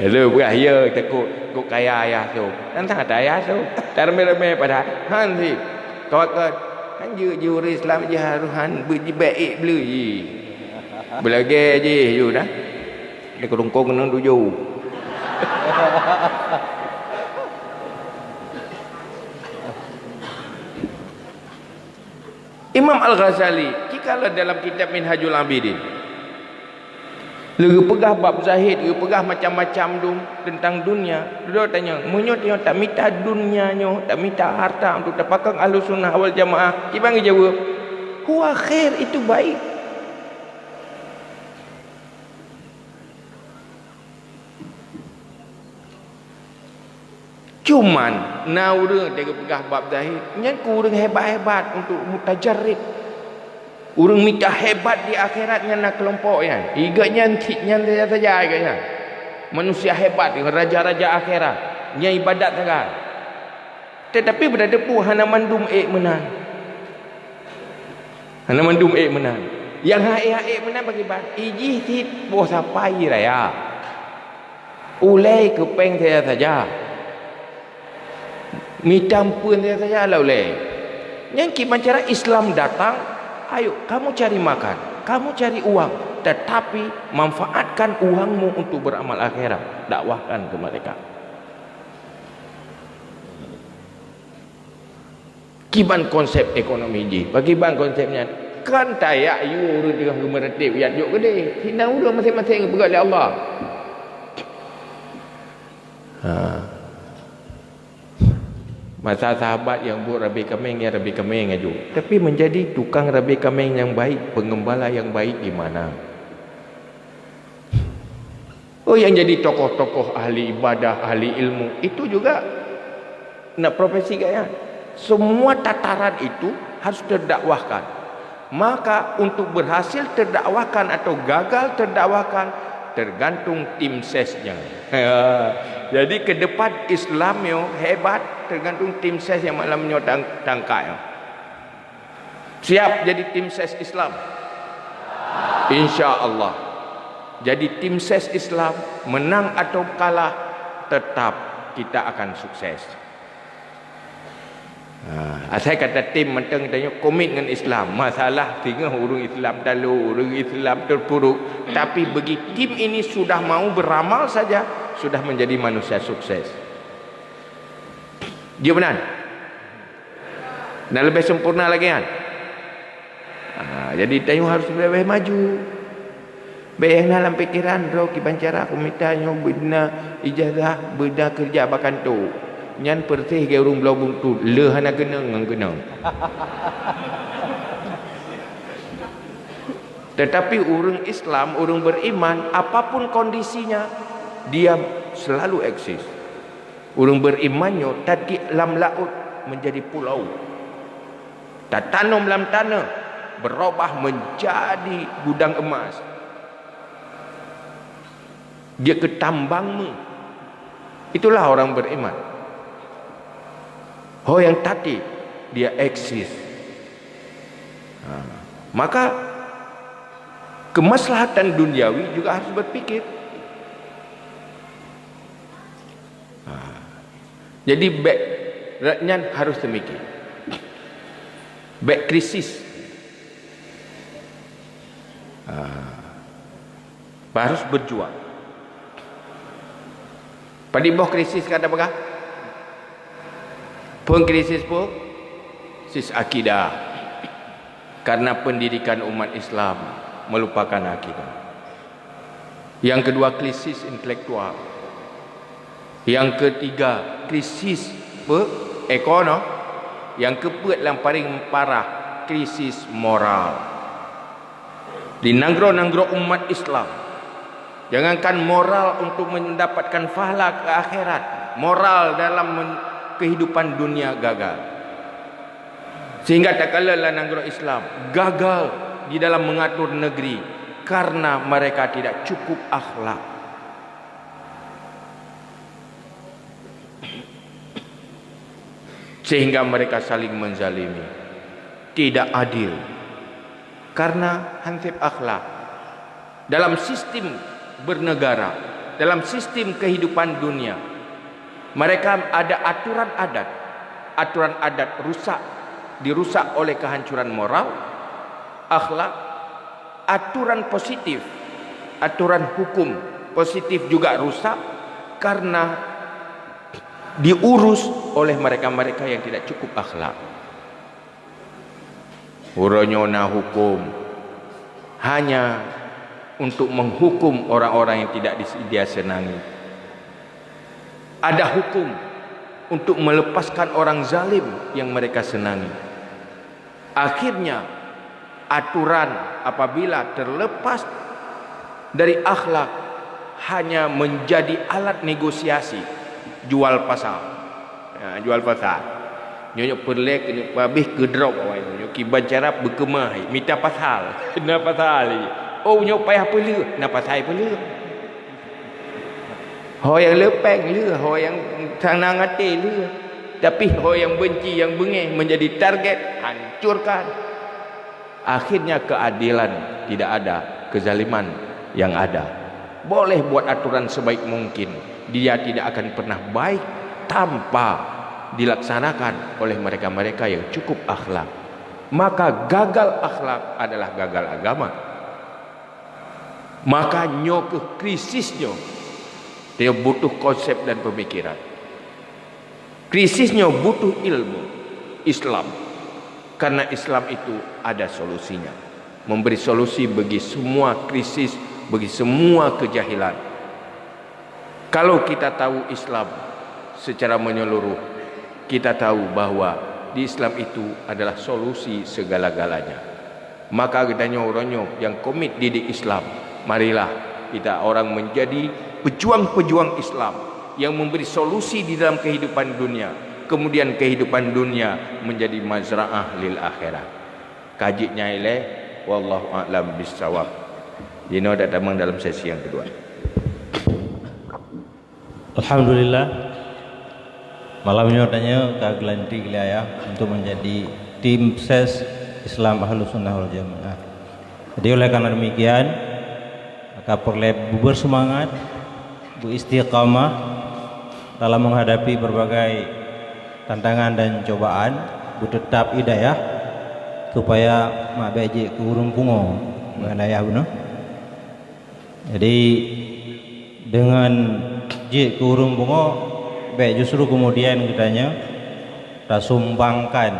Lalu peugah, "Ya, takot, takot kaya ayah tu." Nyan that ayah tu. Taramé-ramé padahai. Han sit. Tawakal. Han jeuet jih ureuëng Islam jih harôh han beu-, jibék ék bleue jih. Beulagée jih yue dah. Di keurungkong keuneuk tujoh. Imam Al-Ghazali, jikalau dalam kitab Minhajul Abidin, lé geupeugah bab zahid, geupeugah macam-macam dum teuntang dunia. Dudoe tanyong, meunyoe tanyoe tamita dunia nyoe, tamita harta untuk tapakéng Ahlussunnah wal Jamaah, kiban geujaweueb, "Huwa khair, itu baik." Cuman, na ureuëng teuka peugah bab zahid, nyan keu ureuëng hebat-hebat untuk mutajarrid. Ureuëng mita hebat di akhirat nyan na keulompok nyan. Igat nyan cit nyan saja-saja igat nyan. Manusia hebat, raja-raja akhirat. Nyan ibadat sagai. Tetapi beutateupeue hana mandum ék meunan. Hana mandum ék meunan. Nyang han ék-han ék meunan pakriban? Ijih cit boh sapai raya. Ulée keu péng saja-saja. Mita ampeuen saja-saja lah ulée. Nyan kiban cara Islam datang, "Ayo, kamu cari makan, kamu cari uang, tetapi manfaatkan uangmu untuk beramal akhirat, dakwahkan ke mereka." Kiban konsep ekonomi jih? Pakriban konsep nyan? Kan tajak yue ureuëng teungoh geumeureutéb, jak jok keudeh. Sinan ureuëng maséng-maséng geupeugah lé Allah. Ha. Masa sahabat nyang buet rabe kaméng, ya rabe kaméng aju. Tapi menjadi tukang rabe kaméng yang baik, pengembala yang baik di mana? Oh, yang jadi tokoh-tokoh ahli ibadah, ahli ilmu, itu juga nak profesi gaya. Semua tataran itu harus terdakwahkan. Maka untuk berhasil terdakwahkan atau gagal terdakwahkan, tergantung tim sesnya. Jadi ke depan Islam yo hebat tergantung tim ses yang malam nyoe tang-, tangkai. Siap jadi tim ses Islam? Insya Allah. Jadi tim ses Islam, menang atau kalah, tetap kita akan sukses. Ha, asai kata tim mantong tanyoe komit ngon Islam. Masalah singoh ureuëng Islam talu, ureuëng Islam terpuruk. Tapi bagi tim ini sudah mau beramal saja, sudah menjadi manusia sukses. Dia benar. Dan lebih sempurna lagi kan? Ha, jadi tanyoe harus lebih maju. Bék nyang na lam pikeran droe kiban cara kumita nyoe beuna ijazah, beuna keureuja bak kantô. Nyan peureséh lagée ureuëng bloe buntut, le hana keunong ngon keunong. Tetapi ureuëng Islam, ureuëng beriman, apapun kondisinya, dia selalu eksis. Ureuëng beriman nyoe tatiek lam laôt menjadi pulau. Tatanom lam tanoh, berubah menjadi gudang emas. Dia ketambang meuh. Itulah orang beriman. Ho nyang tatiek, dia eksis. Ha. Maka, kemaslahatan duniawi juga harus berpikir. Ha. Jadi, bék, nyan harus demikian. Bék krisis. Ha. Harus berjuang. Padum boh krisis ka tapeugah? Peue krisis peue? Krisis akidah. Karena pendidikan umat Islam melupakan akidah. Yang kedua, krisis intelektual. Yang ketiga, krisis pe-, ekonomi. Yang keempat, yang paling parah, krisis moral. Di nanggroe-nanggroe umat Islam, jangankan moral untuk mendapatkan pahala ke akhirat, moral dalam men-, kehidupan dunia gagal. Sehingga takalon lam nanggroe Islam gagal di dalam mengatur negeri karena mereka tidak cukup akhlak. Sehingga mereka saling menzalimi, tidak adil, karena hansip akhlak. Dalam sistem bernegara, dalam sistem kehidupan dunia, mereka ada aturan adat. Aturan adat rusak, dirusak oleh kehancuran moral, akhlak, aturan positif, aturan hukum positif juga rusak karena diurus oleh mereka-mereka yang tidak cukup akhlak. Uroe nyoe na hukum hanya untuk menghukum orang-orang yang tidak dis-, dia senangi. Ada hukum untuk melepaskan orang zalim yang mereka senangi. Akhirnya, aturan apabila terlepas dari akhlak hanya menjadi alat negosiasi, jual pasal. Ha, jual pasal. Nyoe, nyoe peureulée keu nyoe pabeh keu droe awai nyoe, nyoe kiban cara beukeumah, mita pasal. Na pasal lé. Oh, nyoe payah peuleueh, na pasai peuleueh. Ho nyang leupeng leueh, ho nyang sanang até leueh. Tapi ho nyang benci, nyang beungéh menjadi target, hancurkan. Akhirnya keadilan tidak ada, kezaliman yang ada. Boleh buat aturan sebaik mungkin, dia tidak akan pernah baik tanpa dilaksanakan oleh mereka-mereka yang cukup akhlak. Maka gagal akhlak adalah gagal agama. Maka nyoe keuh krisis nyoe, dia butuh konsep dan pemikiran. Krisis nyoe butuh ilmu Islam, karena Islam itu ada solusinya, memberi solusi bagi semua krisis, bagi semua kejahilan. Kalau kita tahu Islam secara menyeluruh, kita tahu bahwa di Islam itu adalah solusi segala-galanya. Maka geutanyoe uroe nyoe nyang komit didik Islam, marilah kita orang menjadi pejuang-pejuang Islam yang memberi solusi di dalam kehidupan dunia, kemudian kehidupan dunia menjadi mazra'ah lil akhirah. Ka jeuet nyan ilée, wallahu a'lam bissawab. Jinoe dak tamong dalam sesi yang kedua. Alhamdulillah. Malam nyoe tanyoe ka geulantik lé Ayah untuk menjadi tim ses Islam Ahlussunnah wal Jamaah. Jadi oleh karena demikian, maka peureulée berseumangat, beristiqamah dalam menghadapi berbagai tantangan dan cobaan, beuteutap i dayah supaya mak bék jeuet keu ureuëng pungo ngon ayah bunoe. Jadi, deungon jeuet keu ureuëng pungo, bék justru kemudian geutanyoe tasumbangkan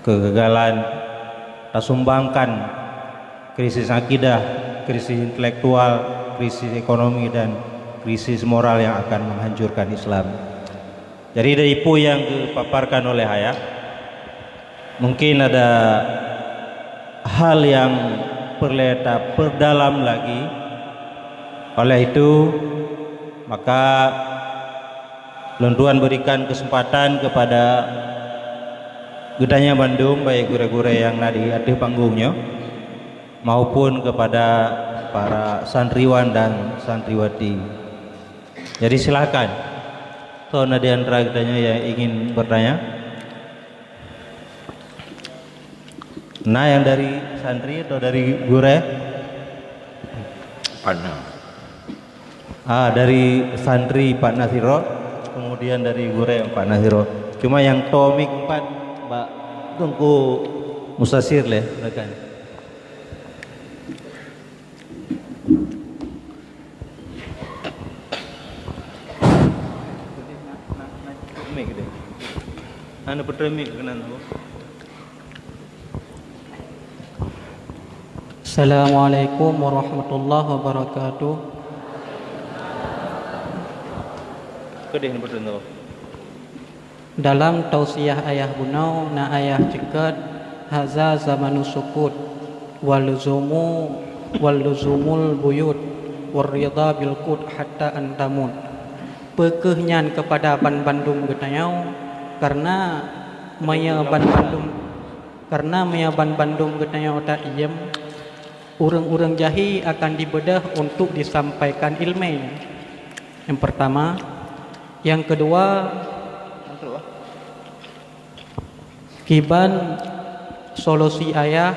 kegagalan, tasumbangkan krisis akidah, krisis intelektual, krisis ekonomi, dan krisis moral yang akan menghancurkan Islam. Jadi, dari peue nyang geupaparkan oleh ayah, mungkin ada hal yang peureulée tapeurdalam lagi. Oleh itu, maka lôn tuan berikan kesempatan kepada geutanyoe bandum, baik gurée-gurée nyang na di ateueh panggong nyoe, maupun kepada para santriwan dan santriwati. Jadi, silakan. Soe na di antara geutanyoe yang ingin bertanya? Na yang dari santri atau dari gurée? Ana. Ah, dari santri Pak Nasiro, kemudian dari gurée Pak Nasiro. Cuma yang tomik empat, Pak Tungku Mustasir leh, silakan. Mik deh. Anu, putra mik keunan tu. Assalamualaikum warahmatullahi wabarakatuh. Kedeh ni betul tu. Dalam tausiah ayah bunoe na ayah ceukat, "Haza zamanus sukut, wal luzumu, wal luzumul buyut, war ridha bil qut hatta antamut." Peu kheueh nyan keupada banmandum geutanyoe, karna meunyoe banmandum, karna meunyoe banmandum geutanyoe ta-iem, ureuëng-ureuëng jahi akan dibeudôh untuk disampaikan iéleumé. Yang pertama, yang kedua, kiban solusi ayah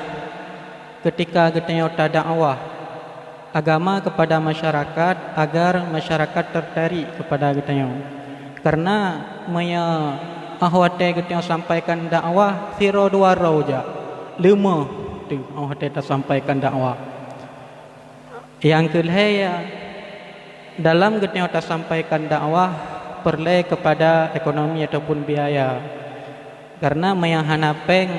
ketika geutanyoe tadakwah agama kepada masyarakat agar masyarakat tertarik kepada geutanyoe. Karena meunyoe óh watée geutanyoe sampaikan dakwah sidroe dua droe jak, leumoh teuh óh watée tasampaikan dakwah. Nyang keu lhée, dalam geutanyoe tasampaikan dakwah peureulée keupada ekonomi ataupun biaya. Karna meunyoe hana péng,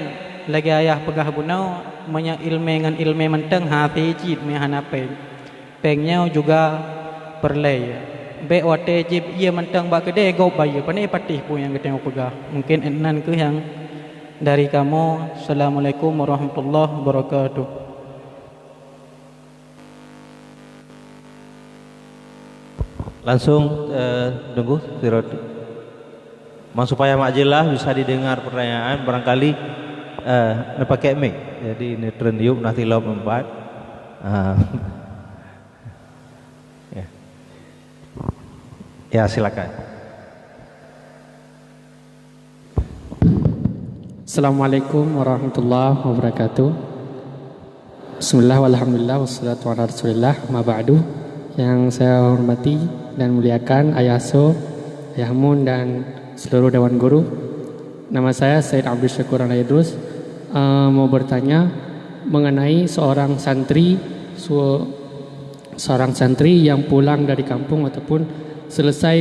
lagée ayah peugah bunoe, meunyoe iéleumé ngon iéleumé mantong hase cit meunyoe hana péng. Péng nyoe juga peureulée. Bék watée jieb ié mantong bak keudée gob bayeue, pane patéh peue nyang geutanyoe peugah. Mungkin nan kheueh nyang dari kamoe. Assalamualaikum warahmatullahi wabarakatuh. Langsung, eh, tunggu, Siroti. Mang supaya mak jelas bisa didengar pertanyaan, barangkali, eh, neupakai mic. Jadi, neutreun yub, na silop empat. Ah. Ya. Ya, silakan. Assalamualaikum warahmatullahi wabarakatuh. Bismillah, walhamdulillah, wassalatu ala rasulillah, amma ba'du. Yang saya hormati dan muliakan Ayah So, Ayah Mun, dan seluruh Dewan Guru. Nama saya Said Abdul Syakur Al Idrus. Eh, mau bertanya mengenai seorang santri, su-, seorang santri yang pulang dari kampung ataupun selesai,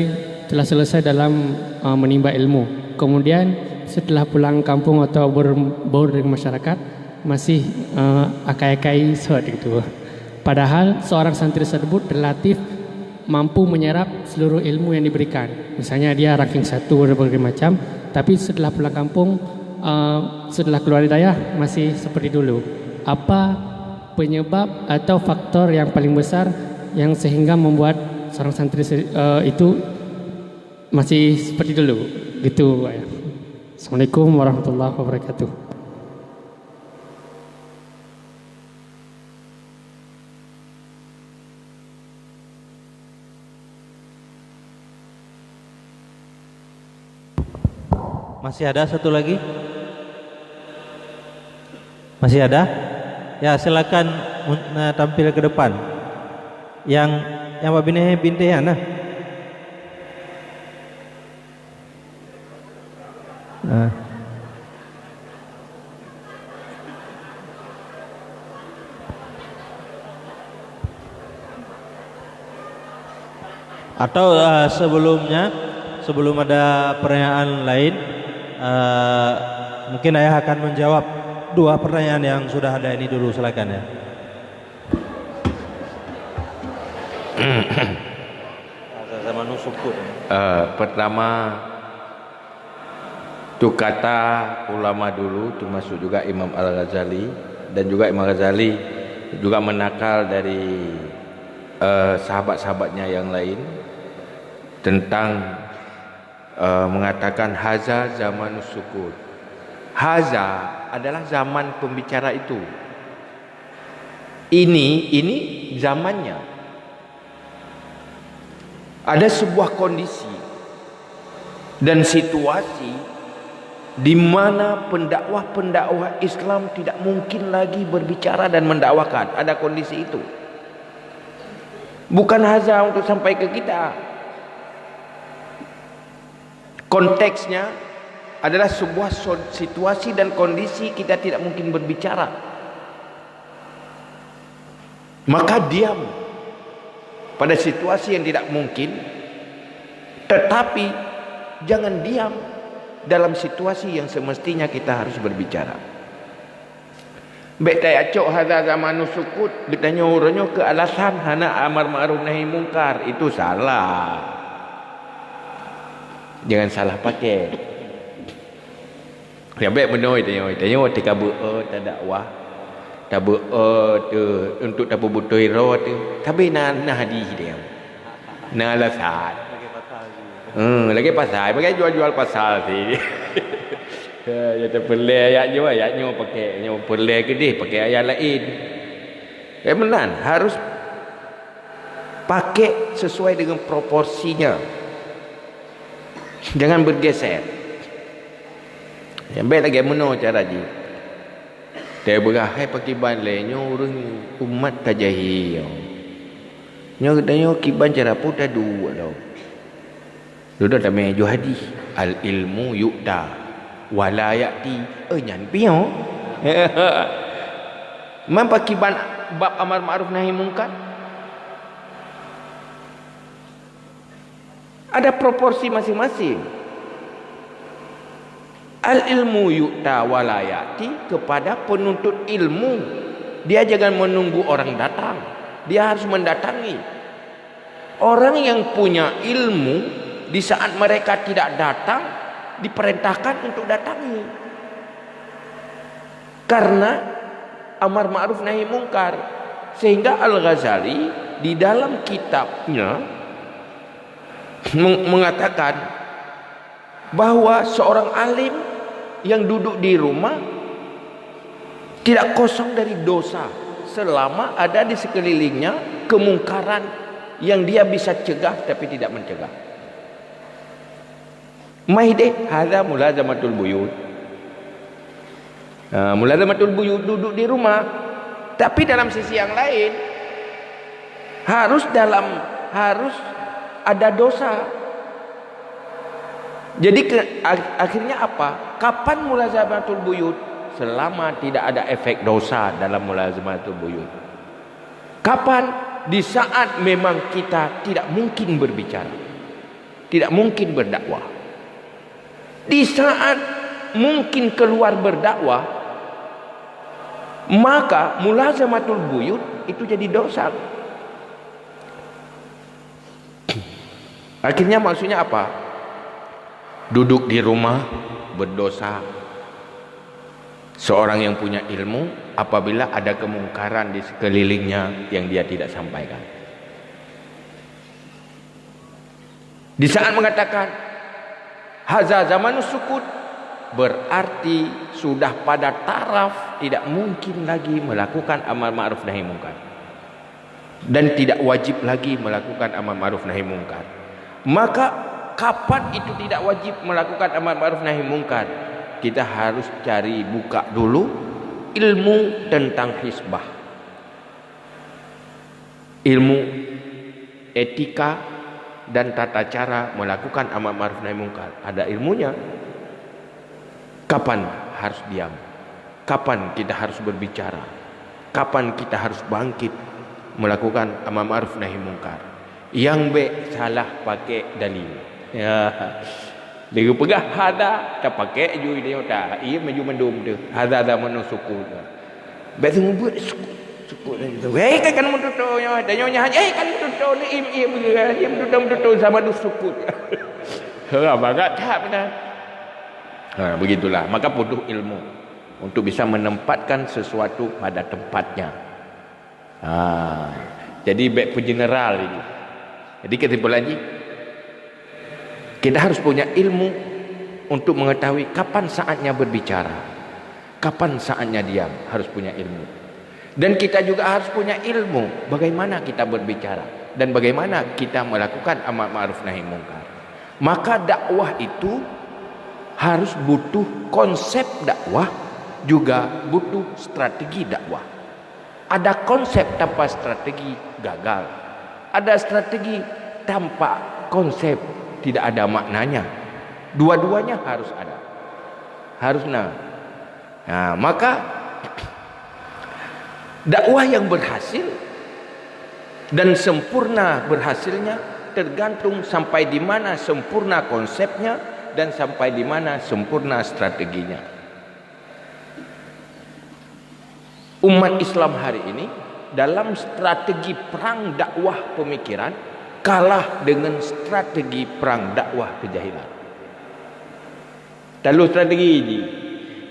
telah selesai dalam, uh, menimba ilmu. Kemudian setelah pulang kampung atau ber-, berbaur dengan masyarakat, masih, uh, akai-akai sot gitu. Padahal seorang santri tersebut relatif mampu menyerap seluruh ilmu yang diberikan. Misalnya dia ranking satu berbagai macam, tapi setelah pulang kampung, uh, setelah keluar dari dayah masih seperti dulu. Apa penyebab atau faktor yang paling besar yang sehingga membuat seorang santri se-, eh, itu masih seperti dulu? Gitu, Ayah. Assalamualaikum warahmatullahi wabarakatuh. Masih ada satu lagi? Masih ada? Ya, silakan mun-, eh, tampil ke depan. Yang, yang bak binéh bintéh nyan, nah. Nah. Atau, eh, sebelumnya, sebelum ada pertanyaan lain, eh, mungkin Ayah akan menjawab dua pertanyaan yang sudah ada ini dulu, silakan, ya. Zaman sukut. Eh, pertama, tu kata ulama dulu, termasuk juga Imam Al-Ghazali, dan juga Imam Ghazali juga menakal dari, eh, sahabat-sahabatnya yang lain tentang, eh, mengatakan, "Haza zaman sukut." Haza adalah zaman pembicara itu. Ini, ini zamannya. Ada sebuah kondisi dan situasi di mana pendakwah-pendakwah Islam tidak mungkin lagi berbicara dan mendakwahkan. Ada kondisi itu. Bukan haza untuk sampai ke kita. Konteksnya adalah sebuah so-, situasi dan kondisi kita tidak mungkin berbicara. Maka diam pada situasi yang tidak mungkin, tetapi jangan diam dalam situasi yang semestinya kita harus berbicara. Bèk tajak cok haza zaman sukut, geutanyoe uroe nyoe keu alasan hana amar ma'ruf nahi mungkar, itu salah. Jangan salah pakai. Nyang bèk meunoe tanyoe, tanyoe teuka beu-e tadakwah, tabeu-e teu untuk tapeubeutôi droe teu. Tapi na, na hadih dia. Na alasan. Hmm, lagèe pasai, pakai jual-jual pasal sih. Ya, ya, teupeulèe, ya, nyoe, ya, nyoe pakai, nyoe peulèe keudeh, pakai ayat lain. Eh, meunan, harus pakai sesuai dengan proporsinya. Jangan bergeser. Nyang bèk lagèe meunoe cara jih. Teubeurah hai pakiban lé nyoe ureueng umat tajahi nyoe. Nyoe geutanyoe kiban cara peue taduek lom. Dudoe tamè ju hadih, "Al ilmu yu'ta wa la ya'ti." Eh, nyan piôh. Man pakiban bab amar ma'ruf nahi mungkar? Ada proporsi masing-masing. Al ilmu yu'ta wa la ya'ti, kepada penuntut ilmu. Dia jangan menunggu orang datang. Dia harus mendatangi. Orang yang punya ilmu, di saat mereka tidak datang, diperintahkan untuk datangi. Karena amar ma'ruf nahi mungkar. Sehingga Al-Ghazali di dalam kitabnya meng-, mengatakan bahwa seorang alim yang duduk di rumah tidak kosong dari dosa selama ada di sekelilingnya kemungkaran yang dia bisa cegah tapi tidak mencegah. Mai deh, hadza mulazamatul buyut. Ha, mulazamatul buyut, duduk di rumah. Tapi dalam sisi yang lain, harus dalam, harus ada dosa. Jadi ke, ak-, akhirnya apa? Kapan mulazamatul buyut? Selama tidak ada efek dosa dalam mulazamatul buyut. Kapan? Di saat memang kita tidak mungkin berbicara. Tidak mungkin berdakwah. Di saat mungkin keluar berdakwah, maka mulazamatul buyut itu jadi dosa. Akhirnya maksudnya apa? Duduk di rumah berdosa. Seorang yang punya ilmu, apabila ada kemungkaran di sekelilingnya yang dia tidak sampaikan. Di saat mengatakan, "Haza zamanus sukut," berarti sudah pada taraf tidak mungkin lagi melakukan amar ma'ruf nahi mungkar. Dan tidak wajib lagi melakukan amar ma'ruf nahi mungkar. Maka, kapan itu tidak wajib melakukan amar ma'ruf nahi mungkar? Kita harus cari buka dulu ilmu tentang hisbah. Ilmu etika dan tata cara melakukan amar ma'ruf nahi mungkar. Ada ilmunya. Kapan harus diam? Kapan kita harus berbicara? Kapan kita harus bangkit melakukan amar ma'ruf nahi mungkar? Nyang bèk salah pakai dalil. Ya. Lagèe peugah hadza, tapakai ju di otak. Iya maju mandum tu. Hadza zamanus sukut. Bèk seumeubeuet sukut. Sukut lagi tu. Hei, kan, kan meututoe nyoe. Dan nyoe nyan, eh, kan meututoe ni, im, im, im, im, meututoe, meututoe sama tu sukut. Ha, bagak that beuna. Ha, begitulah. Maka butuh ilmu untuk bisa menempatkan sesuatu pada tempatnya. Ha, jadi bèk peugeneral ini. Jadi kesimpulan jih, kita harus punya ilmu untuk mengetahui kapan saatnya berbicara, kapan saatnya diam, harus punya ilmu. Dan kita juga harus punya ilmu bagaimana kita berbicara dan bagaimana kita melakukan amar ma'ruf nahi mungkar. Maka dakwah itu harus butuh konsep dakwah, juga butuh strategi dakwah. Ada konsep tanpa strategi gagal. Ada strategi tanpa konsep tidak ada maknanya. Dua-duanya harus ada. Harus na. Ha, maka dakwah yang berhasil dan sempurna berhasilnya tergantung sampai di mana sempurna konsepnya dan sampai di mana sempurna strateginya. Umat Islam hari ini dalam strategi perang dakwah pemikiran kalah dengan strategi perang dakwah kejahilan. Talu strategi jih.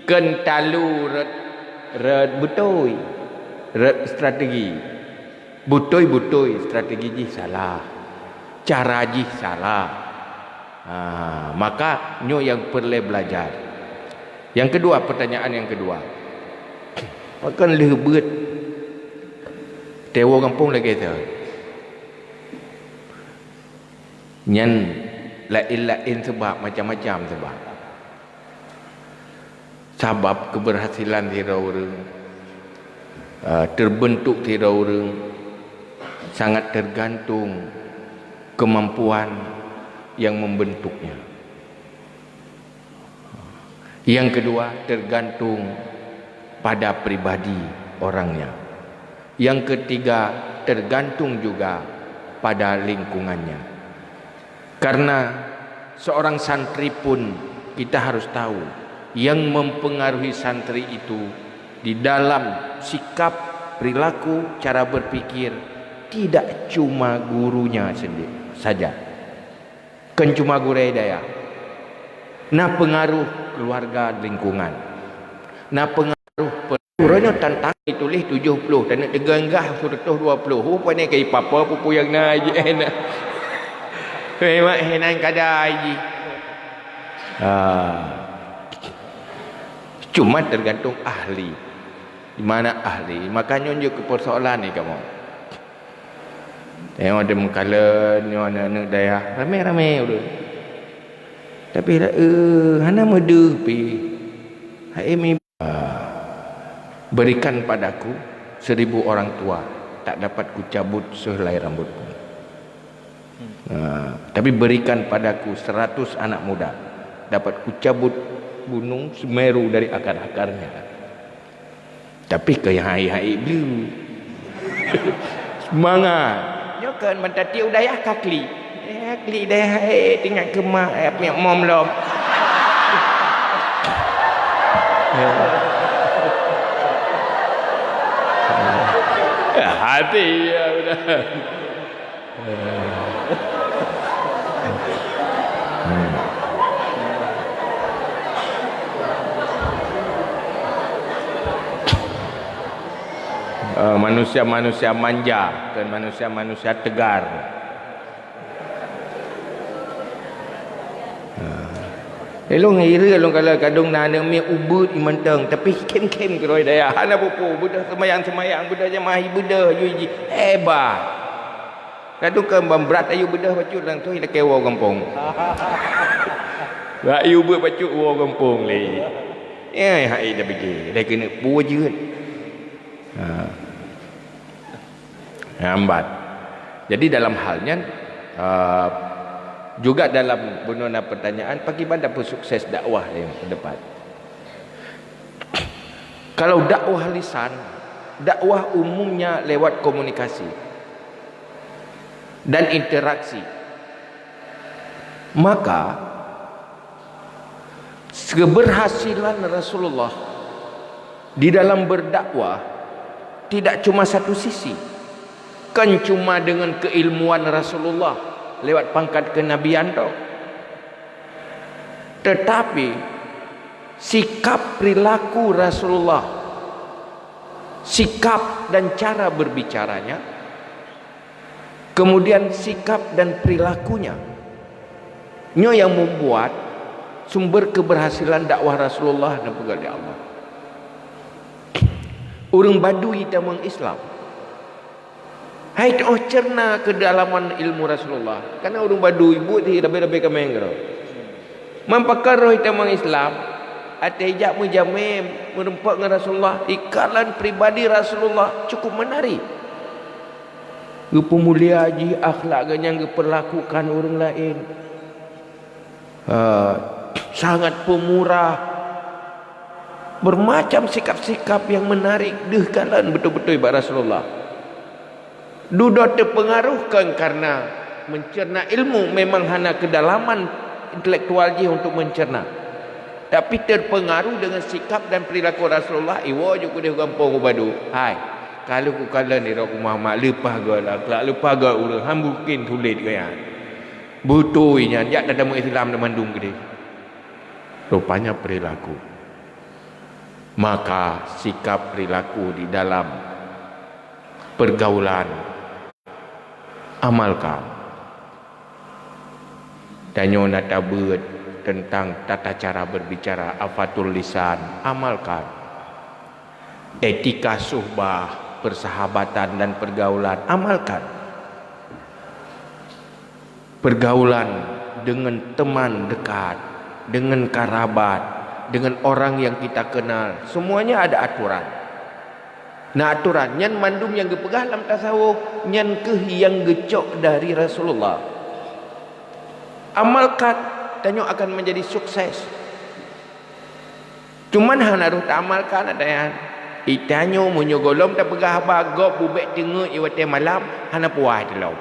Kan talu rot, rot beutôi. Rot strategi. Beutôi-beutôi strategi jih salah. Cara jih salah. Ha, maka nyoe nyang peureulée belajar. Yang kedua, pertanyaan yang kedua. Pakon lheueh beuet tewoe gampông lagée nyan? Nyan laén-laén sabab, macam-macam sabab. Sabab keberhasilan sidroe ureuëng, eh, terbentuk sidroe ureuëng sangat tergantung kemampuan yang membentuknya. Yang kedua, tergantung pada pribadi orangnya. Yang ketiga, tergantung juga pada lingkungannya. Karena seorang santri pun kita harus tahu, yang mempengaruhi santri itu di dalam sikap, perilaku, cara berpikir, tidak cuma gurunya sendiri saja. Kon cuma gurée dayah. Na pengaruh keluarga, lingkungan. Na pengaruh pe-, uroe nyoe tantang dituléh tujoh ploh, taneuk teugeunggah seratus dua ploh. Oh, pane keu ipapa pupu nyang na jih, eh, na. Memang, eh, nan kada jih. Ah. Cuma tergantung ahli. Di mana ahli? Makanya nyoe keu persoalan ni kamoe. Tengok ada meukalon nyoe aneuk-aneuk dayah, ramé-ramé ureuëng. Tapi, eh, hana meudeuh pih. Hai mi-, ah, berikan padaku seribu orang tua, tak dapat kucabut sehelai rambut pun. Ah, tapi berikan padaku seratus anak muda, dapat kucabut gunung Semeru dari akar-akarnya. Tapi keu nyang hai-hai bleue. Seumangat. Nyoe kan mantati u dayah ka klik. Eh, klik dayah, eh, teuingat keu mak, eh, punya mom lom. Eh, hati ya udah. Eh, manusia-manusia manja, bukan manusia-manusia tegar. Eh, lôn iri lôn kalau kadung na aneuk miet ubeut ié mantong, tapi khem-khem keudroe dayah. Hana peue-peue, beudôh seumayang-seumayang, beudôh jamaah ibadah, yue ji. Hebat. Kadung keu ban brat ayue beudôh bacut langsung ilakée woe gampông. Brat ayue ubeut bacut woe gampông lé. Eh, hai dah biji, dah keuneuk peue jeuet. Ha. Lambat. Jadi dalam hal nyan, ah, juga dalam bunoe na pertanyaan, bagaimana peusukses dakwah yang ke depan? Kalau dakwah lisan, dakwah umumnya lewat komunikasi dan interaksi. Maka, keberhasilan Rasulullah di dalam berdakwah Tidak cuma satu sisi. Kan cuma dengan keilmuan Rasulullah lewat pangkat kenabian tu. Tetapi sikap perilaku Rasulullah, sikap dan cara berbicaranya, kemudian sikap dan perilakunya, nyoe yang membuat sumber keberhasilan dakwah Rasulullah dan peugah Allah. Ureuëng Badui tamong Islam. Hai toh cerna kedalaman ilmu Rasulullah. Karena ureuëng Badui buet di rabe-rabe kameng keudroe. Mampaka roh tamong Islam, até jak meujamé meureumpok ngon Rasulullah, ikalon pribadi Rasulullah cukup menarik. Geupeumulia jih akhlak geuh nyang geupeurlakukan ureuëng laén. Ha, sangat pemurah. Bermacam sikap-sikap yang menarik deuh kalon beutôi-beutôi bak Rasulullah. Dudoe teupeungaruh kon karena mencerna ilmu memang hana kedalaman intelektual jih untuk mencerna. Tapi terpengaruh dengan sikap dan perilaku Rasulullah, iwoe ju keudeh gampông ubadu. Hai, kalau kukalon di roh Muhammad, leupah gol akhlak, leupah gol ureuëng, han mungkin sulet gaya. Beutôi nyan, jak tatamong Islam dan mandum keudeh. Rupanya perilaku. Maka sikap perilaku di dalam pergaulan amalkan. Tanyoe na tabeuet tentang tata cara berbicara, afatul lisan, amalkan. Etika suhbah, persahabatan dan pergaulan, amalkan. Pergaulan dengan teman dekat, dengan karabat, dengan orang yang kita kenal, semuanya ada aturan. Nah, aturan nyan mandum nyang geupeugah lam tasawuf, nyan keuh nyang geucok dari Rasulullah. Amalkan, tanyoe akan menjadi sukses. Cuman hana roh taamalkan ada nyan. Itanyoe meunyoe gohlom tapeugah haba gob bubek teungeut i watée malam, hana puas lom.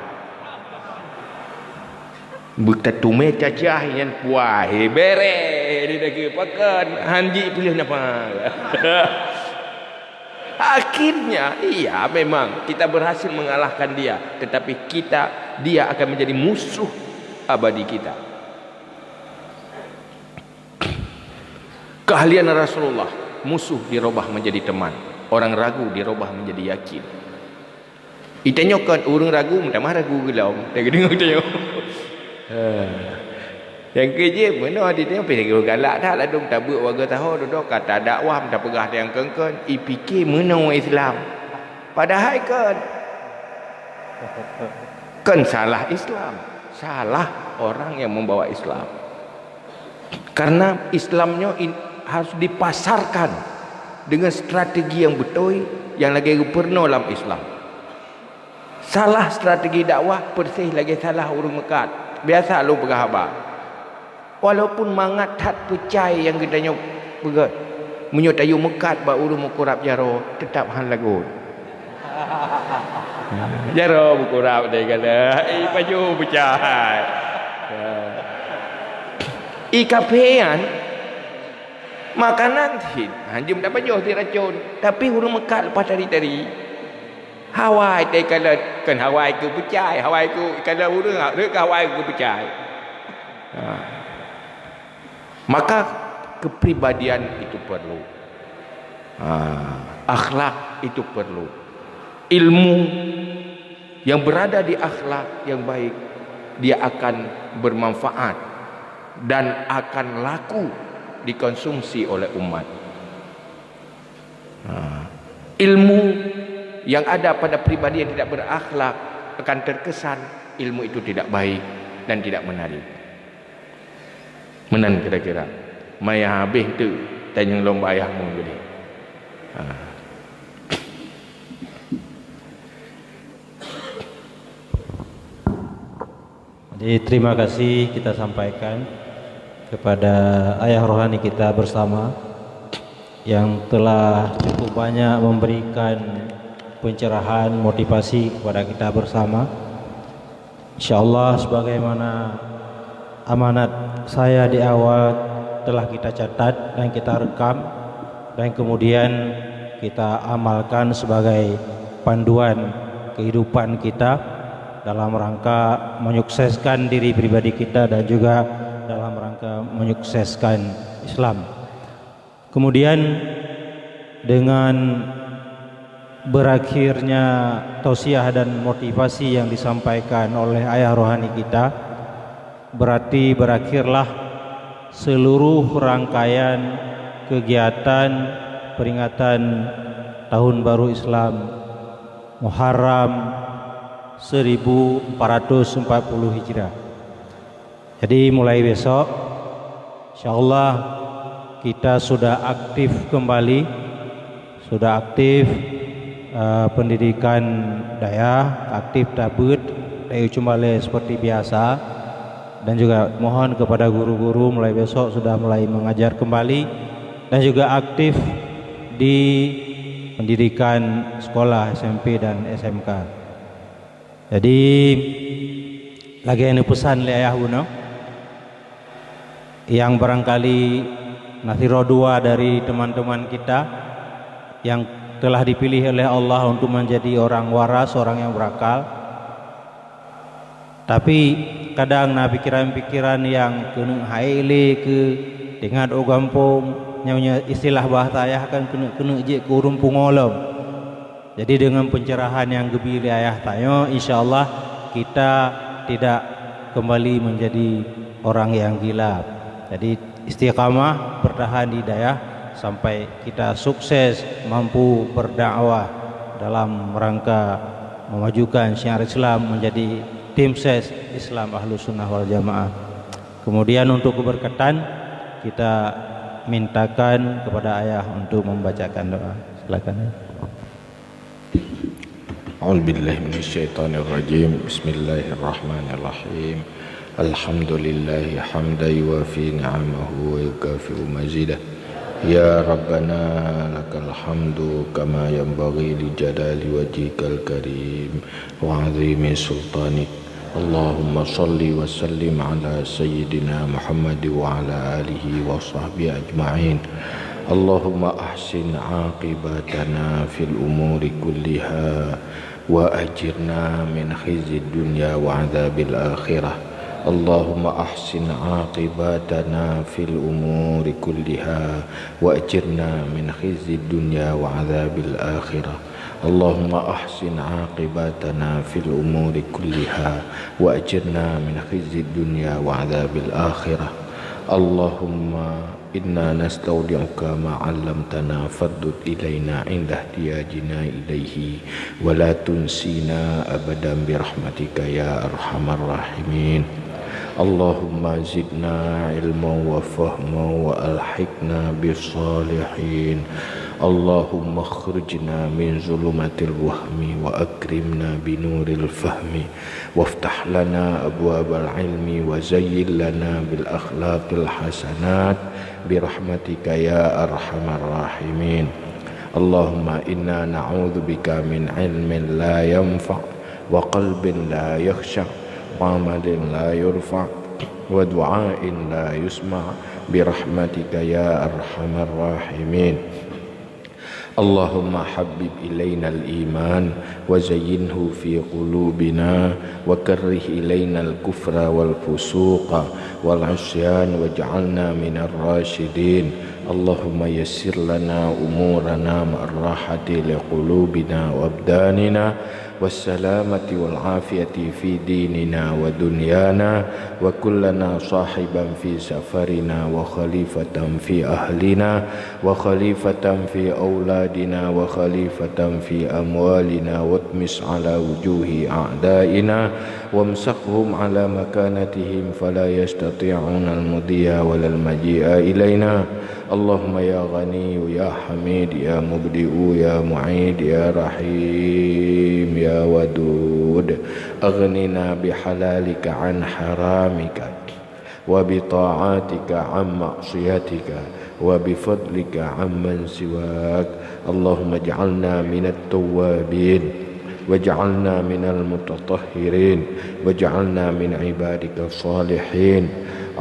Beutatumé cacah nyan puas, he, bereh di daging pakon, han jipeuleueh nafah. Akhirnya, iya memang kita berhasil mengalahkan dia, tetapi kita, dia akan menjadi musuh abadi kita. Keahlian Rasulullah, musuh dirubah menjadi teman, orang ragu dirubah menjadi yakin. Itanyoe kon ureuëng ragu, meutamah ragu geulom. Teudeungoe tanyoe. Ha. Nyang keujeuet meunoe di tanyoe pih lagée galak that ladum tabeuet warga taho dudoe kata dakwah meuta peugah nyang kon-kon, ipike meunoe Islam. Padahai kon. Kon salah Islam, salah orang yang membawa Islam. Karena Islam nyoe in-, harus dipasarkan dengan strategi yang beutôi, yang lagée geupeureunoe lam Islam. Salah strategi dakwah persis lagée salah ureuëng meukat. Biasa lôn peugah haba. Walaupun mangat that peucai nyang geutanyoe peugah, meunyoe tayue meukat bak ureuëng meukurab jaroe, teutab han lagot. Jaroe meukurab deh kata, eh, pajoh peucai. I kafé nyan, makanan cit, hanjeuet tapajoh cit racon, tapi ureuëng meukat leupah tari-tari. Hawai teukalon, kon hawai keu peucai, hawai keu ikalon ureuëng, rhot keu hawai keu peucai. Ha. Maka kepribadian itu perlu. Ha, akhlak itu perlu. Ilmu yang berada di akhlak yang baik, dia akan bermanfaat dan akan laku dikonsumsi oleh umat. Ha. Ilmu yang ada pada pribadi yang tidak berakhlak akan terkesan ilmu itu tidak baik dan tidak menarik. Meunan kira-kira. Maya habéh tu, tanyong lom bak ayah mu jadi. Ha. Jadi, terima kasih kita sampaikan kepada ayah rohani kita bersama yang telah cukup banyak memberikan pencerahan, motivasi kepada kita bersama. Insyaallah, sebagaimana amanat saya di awal telah kita catat dan kita rekam, dan kemudian kita amalkan sebagai panduan kehidupan kita dalam rangka menyukseskan diri pribadi kita dan juga dalam rangka menyukseskan Islam. Kemudian, dengan berakhirnya tausiah dan motivasi yang disampaikan oleh ayah rohani kita, berarti berakhirlah seluruh rangkaian kegiatan peringatan Tahun Baru Islam Muharram seribu empat ratus empat puluh Hijrah. Jadi, mulai besok, insyaallah, kita sudah aktif kembali, sudah aktif, eh, pendidikan dayah, aktif tabeuet, dari ujung balai seperti biasa, dan juga mohon kepada guru-guru mulai besok sudah mulai mengajar kembali, dan juga aktif di pendidikan sekolah S M P dan S M K. Jadi, lagée neupesan lé ayah bunoe, yang barangkali na sidroe dua dari teman-teman kita yang telah dipilih oleh Allah untuk menjadi orang waras, orang yang berakal. Tapi, kadang na pikiran-pikiran nyang keuneuk hai lé keu teuingat u gampông, nyang istilah bahasa ayah kan keuneuk-keuneuk jeuet keu ureuëng pungo lom. Jadi, dengan pencerahan yang geubri lé ayah tanyoe, insya Allah kita tidak kembali menjadi orang yang gila. Jadi, istiqamah, bertahan di dayah sampai kita sukses mampu berdakwah dalam rangka memajukan syiar Islam menjadi tim ses Islam Ahlus Sunnah wal Jamaah. Kemudian, untuk keberkatan, kita mintakan kepada ayah untuk membacakan doa. Silakan, ayah. أعوذ بالله من الشيطان الرجيم. بسم الله الرحمن الرحيم. الحمد لله حمدا يوافي نعمه ويكافئ مزيده. يا ربنا، لك الحمد كما ينبغي لجلال وجهك الكريم وعظيم سلطانك. اللهم صل وسلم على سيدنا محمد وعلى آله وصحبه أجمعين. اللهم أحسن عاقبتنا في الأمور كلها وأجرنا من خزي الدنيا وعذاب الآخرة. اللهم أحسن عاقبتنا في الأمور كلها وأجرنا من خزي الدنيا وعذاب الآخرة. اللهم أحسن عاقبتنا في الأمور كلها وأجرنا من خزي الدنيا وعذاب الآخرة. اللهم إنا نستودعك ما علمتنا فردد إلينا عند احتياجنا إليه ولا تنسنا أبدا برحمتك يا أرحم الراحمين. اللهم زدنا علما وفهما وألحقنا بالصالحين. اللهم أخرجنا من ظلمات الوهم وأكرمنا بنور الفهم وافتح لنا أبواب العلم وزين لنا بالأخلاق الحسنات برحمتك يا أرحم الراحمين. اللهم إنا نعوذ بك من علم لا ينفع وقلب لا يخشع وعمل لا يرفع ودعاء لا يسمع برحمتك يا أرحم الراحمين. اللهم حبب إلينا الإيمان وزينه في قلوبنا وكره إلينا الكفر والفسوق والعصيان واجعلنا من الراشدين. اللهم يسر لنا أمورنا مع الراحة لقلوبنا وأبداننا والسلامة والعافية في ديننا ودنيانا، وكن لنا صاحبا في سفرنا وخليفة في أهلنا وخليفة في أولادنا وخليفة في أموالنا، واطمس على وجوه أعدائنا وامسخهم على مكانتهم فلا يستطيعون المضي ولا المجيء إلينا. اللهم يا غني يا حميد يا مبدئ يا معيد يا رحيم يا ودود، أغننا بحلالك عن حرامك وبطاعتك عن معصيتك وبفضلك عمن سواك. اللهم اجعلنا من التوابين واجعلنا من المتطهرين واجعلنا من عبادك الصالحين.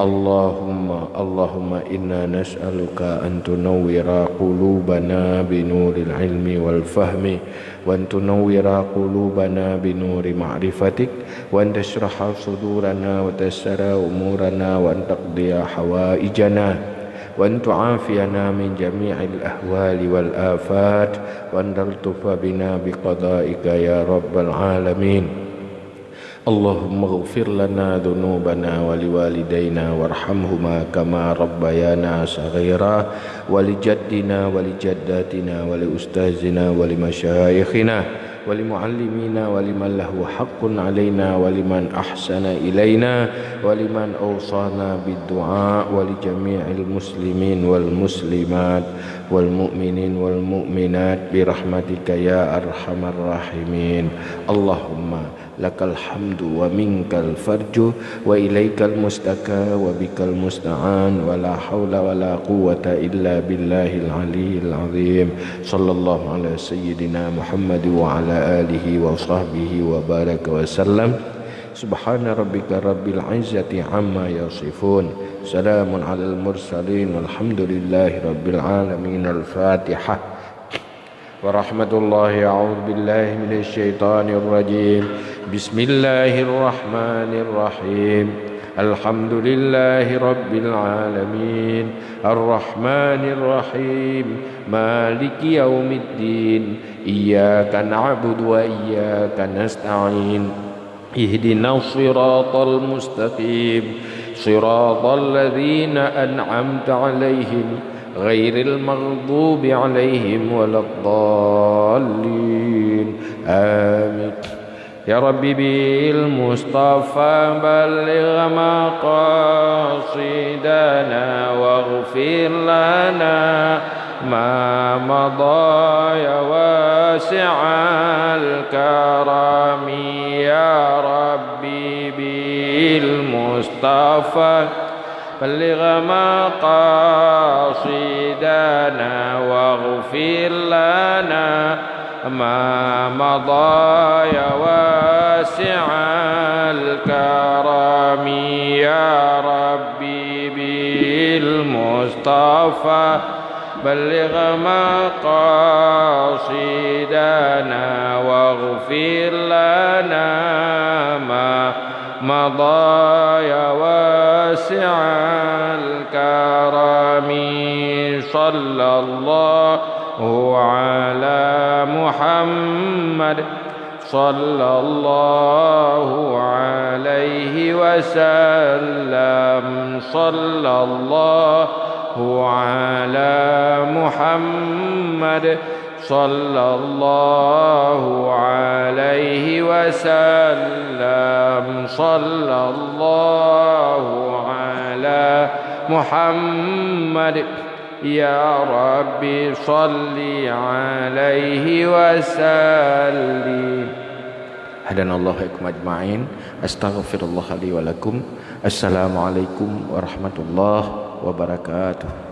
اللهم، اللهم إنا نسألك أن تنور قلوبنا بنور العلم والفهم، وأن تنور قلوبنا بنور معرفتك، وأن تشرح صدورنا وتيسر أمورنا، وأن تقضي حوائجنا، وأن تعافينا من جميع الأهوال والآفات، وأن تلطف بنا بقضائك يا رب العالمين. اللهم اغفر لنا ذنوبنا ولوالدينا وارحمهما كما ربيانا صغيرا، ولجدنا ولجداتنا ولأستاذنا ولمشايخنا ولمعلمينا ولمن له حق علينا ولمن أحسن إلينا ولمن أوصانا بالدعاء ولجميع المسلمين والمسلمات والمؤمنين والمؤمنات برحمتك يا أرحم الراحمين. اللهم لك الحمد ومنك الفرج وإليك المشتكى وبك المستعان ولا حول ولا قوة إلا بالله العلي العظيم. صلى الله على سيدنا محمد وعلى آله وصحبه وبارك وسلم. سبحان ربك رب العزة عما يصفون. سلام على المرسلين والحمد لله رب العالمين. الفاتحة. ورحمة الله. أعوذ بالله من الشيطان الرجيم. بسم الله الرحمن الرحيم. الحمد لله رب العالمين. الرحمن الرحيم. مالك يوم الدين. إياك نعبد وإياك نستعين. اهدنا الصراط المستقيم، صراط الذين أنعمت عليهم، غير المغضوب عليهم ولا الضالين. آمين. يا رب بالمصطفى بلغ مقاصدنا واغفر لنا ما مضى يا واسع الكرم. يا ربي بالمصطفى بلغ مقاصدنا واغفر لنا ما مضى يا واسع الكرم. يا ربي بالمصطفى بلغ مقاصدنا واغفر لنا ما مضى يا واسع الكرم. صلى الله على محمد، صلى الله عليه وسلم. صلى الله على محمد، صلى الله عليه وسلم. صلى الله على محمد. يا رب صل عليه وسلم. هدانا الله وإياكم أجمعين. أستغفر الله لي ولكم. السلام عليكم ورحمة الله وبركاته.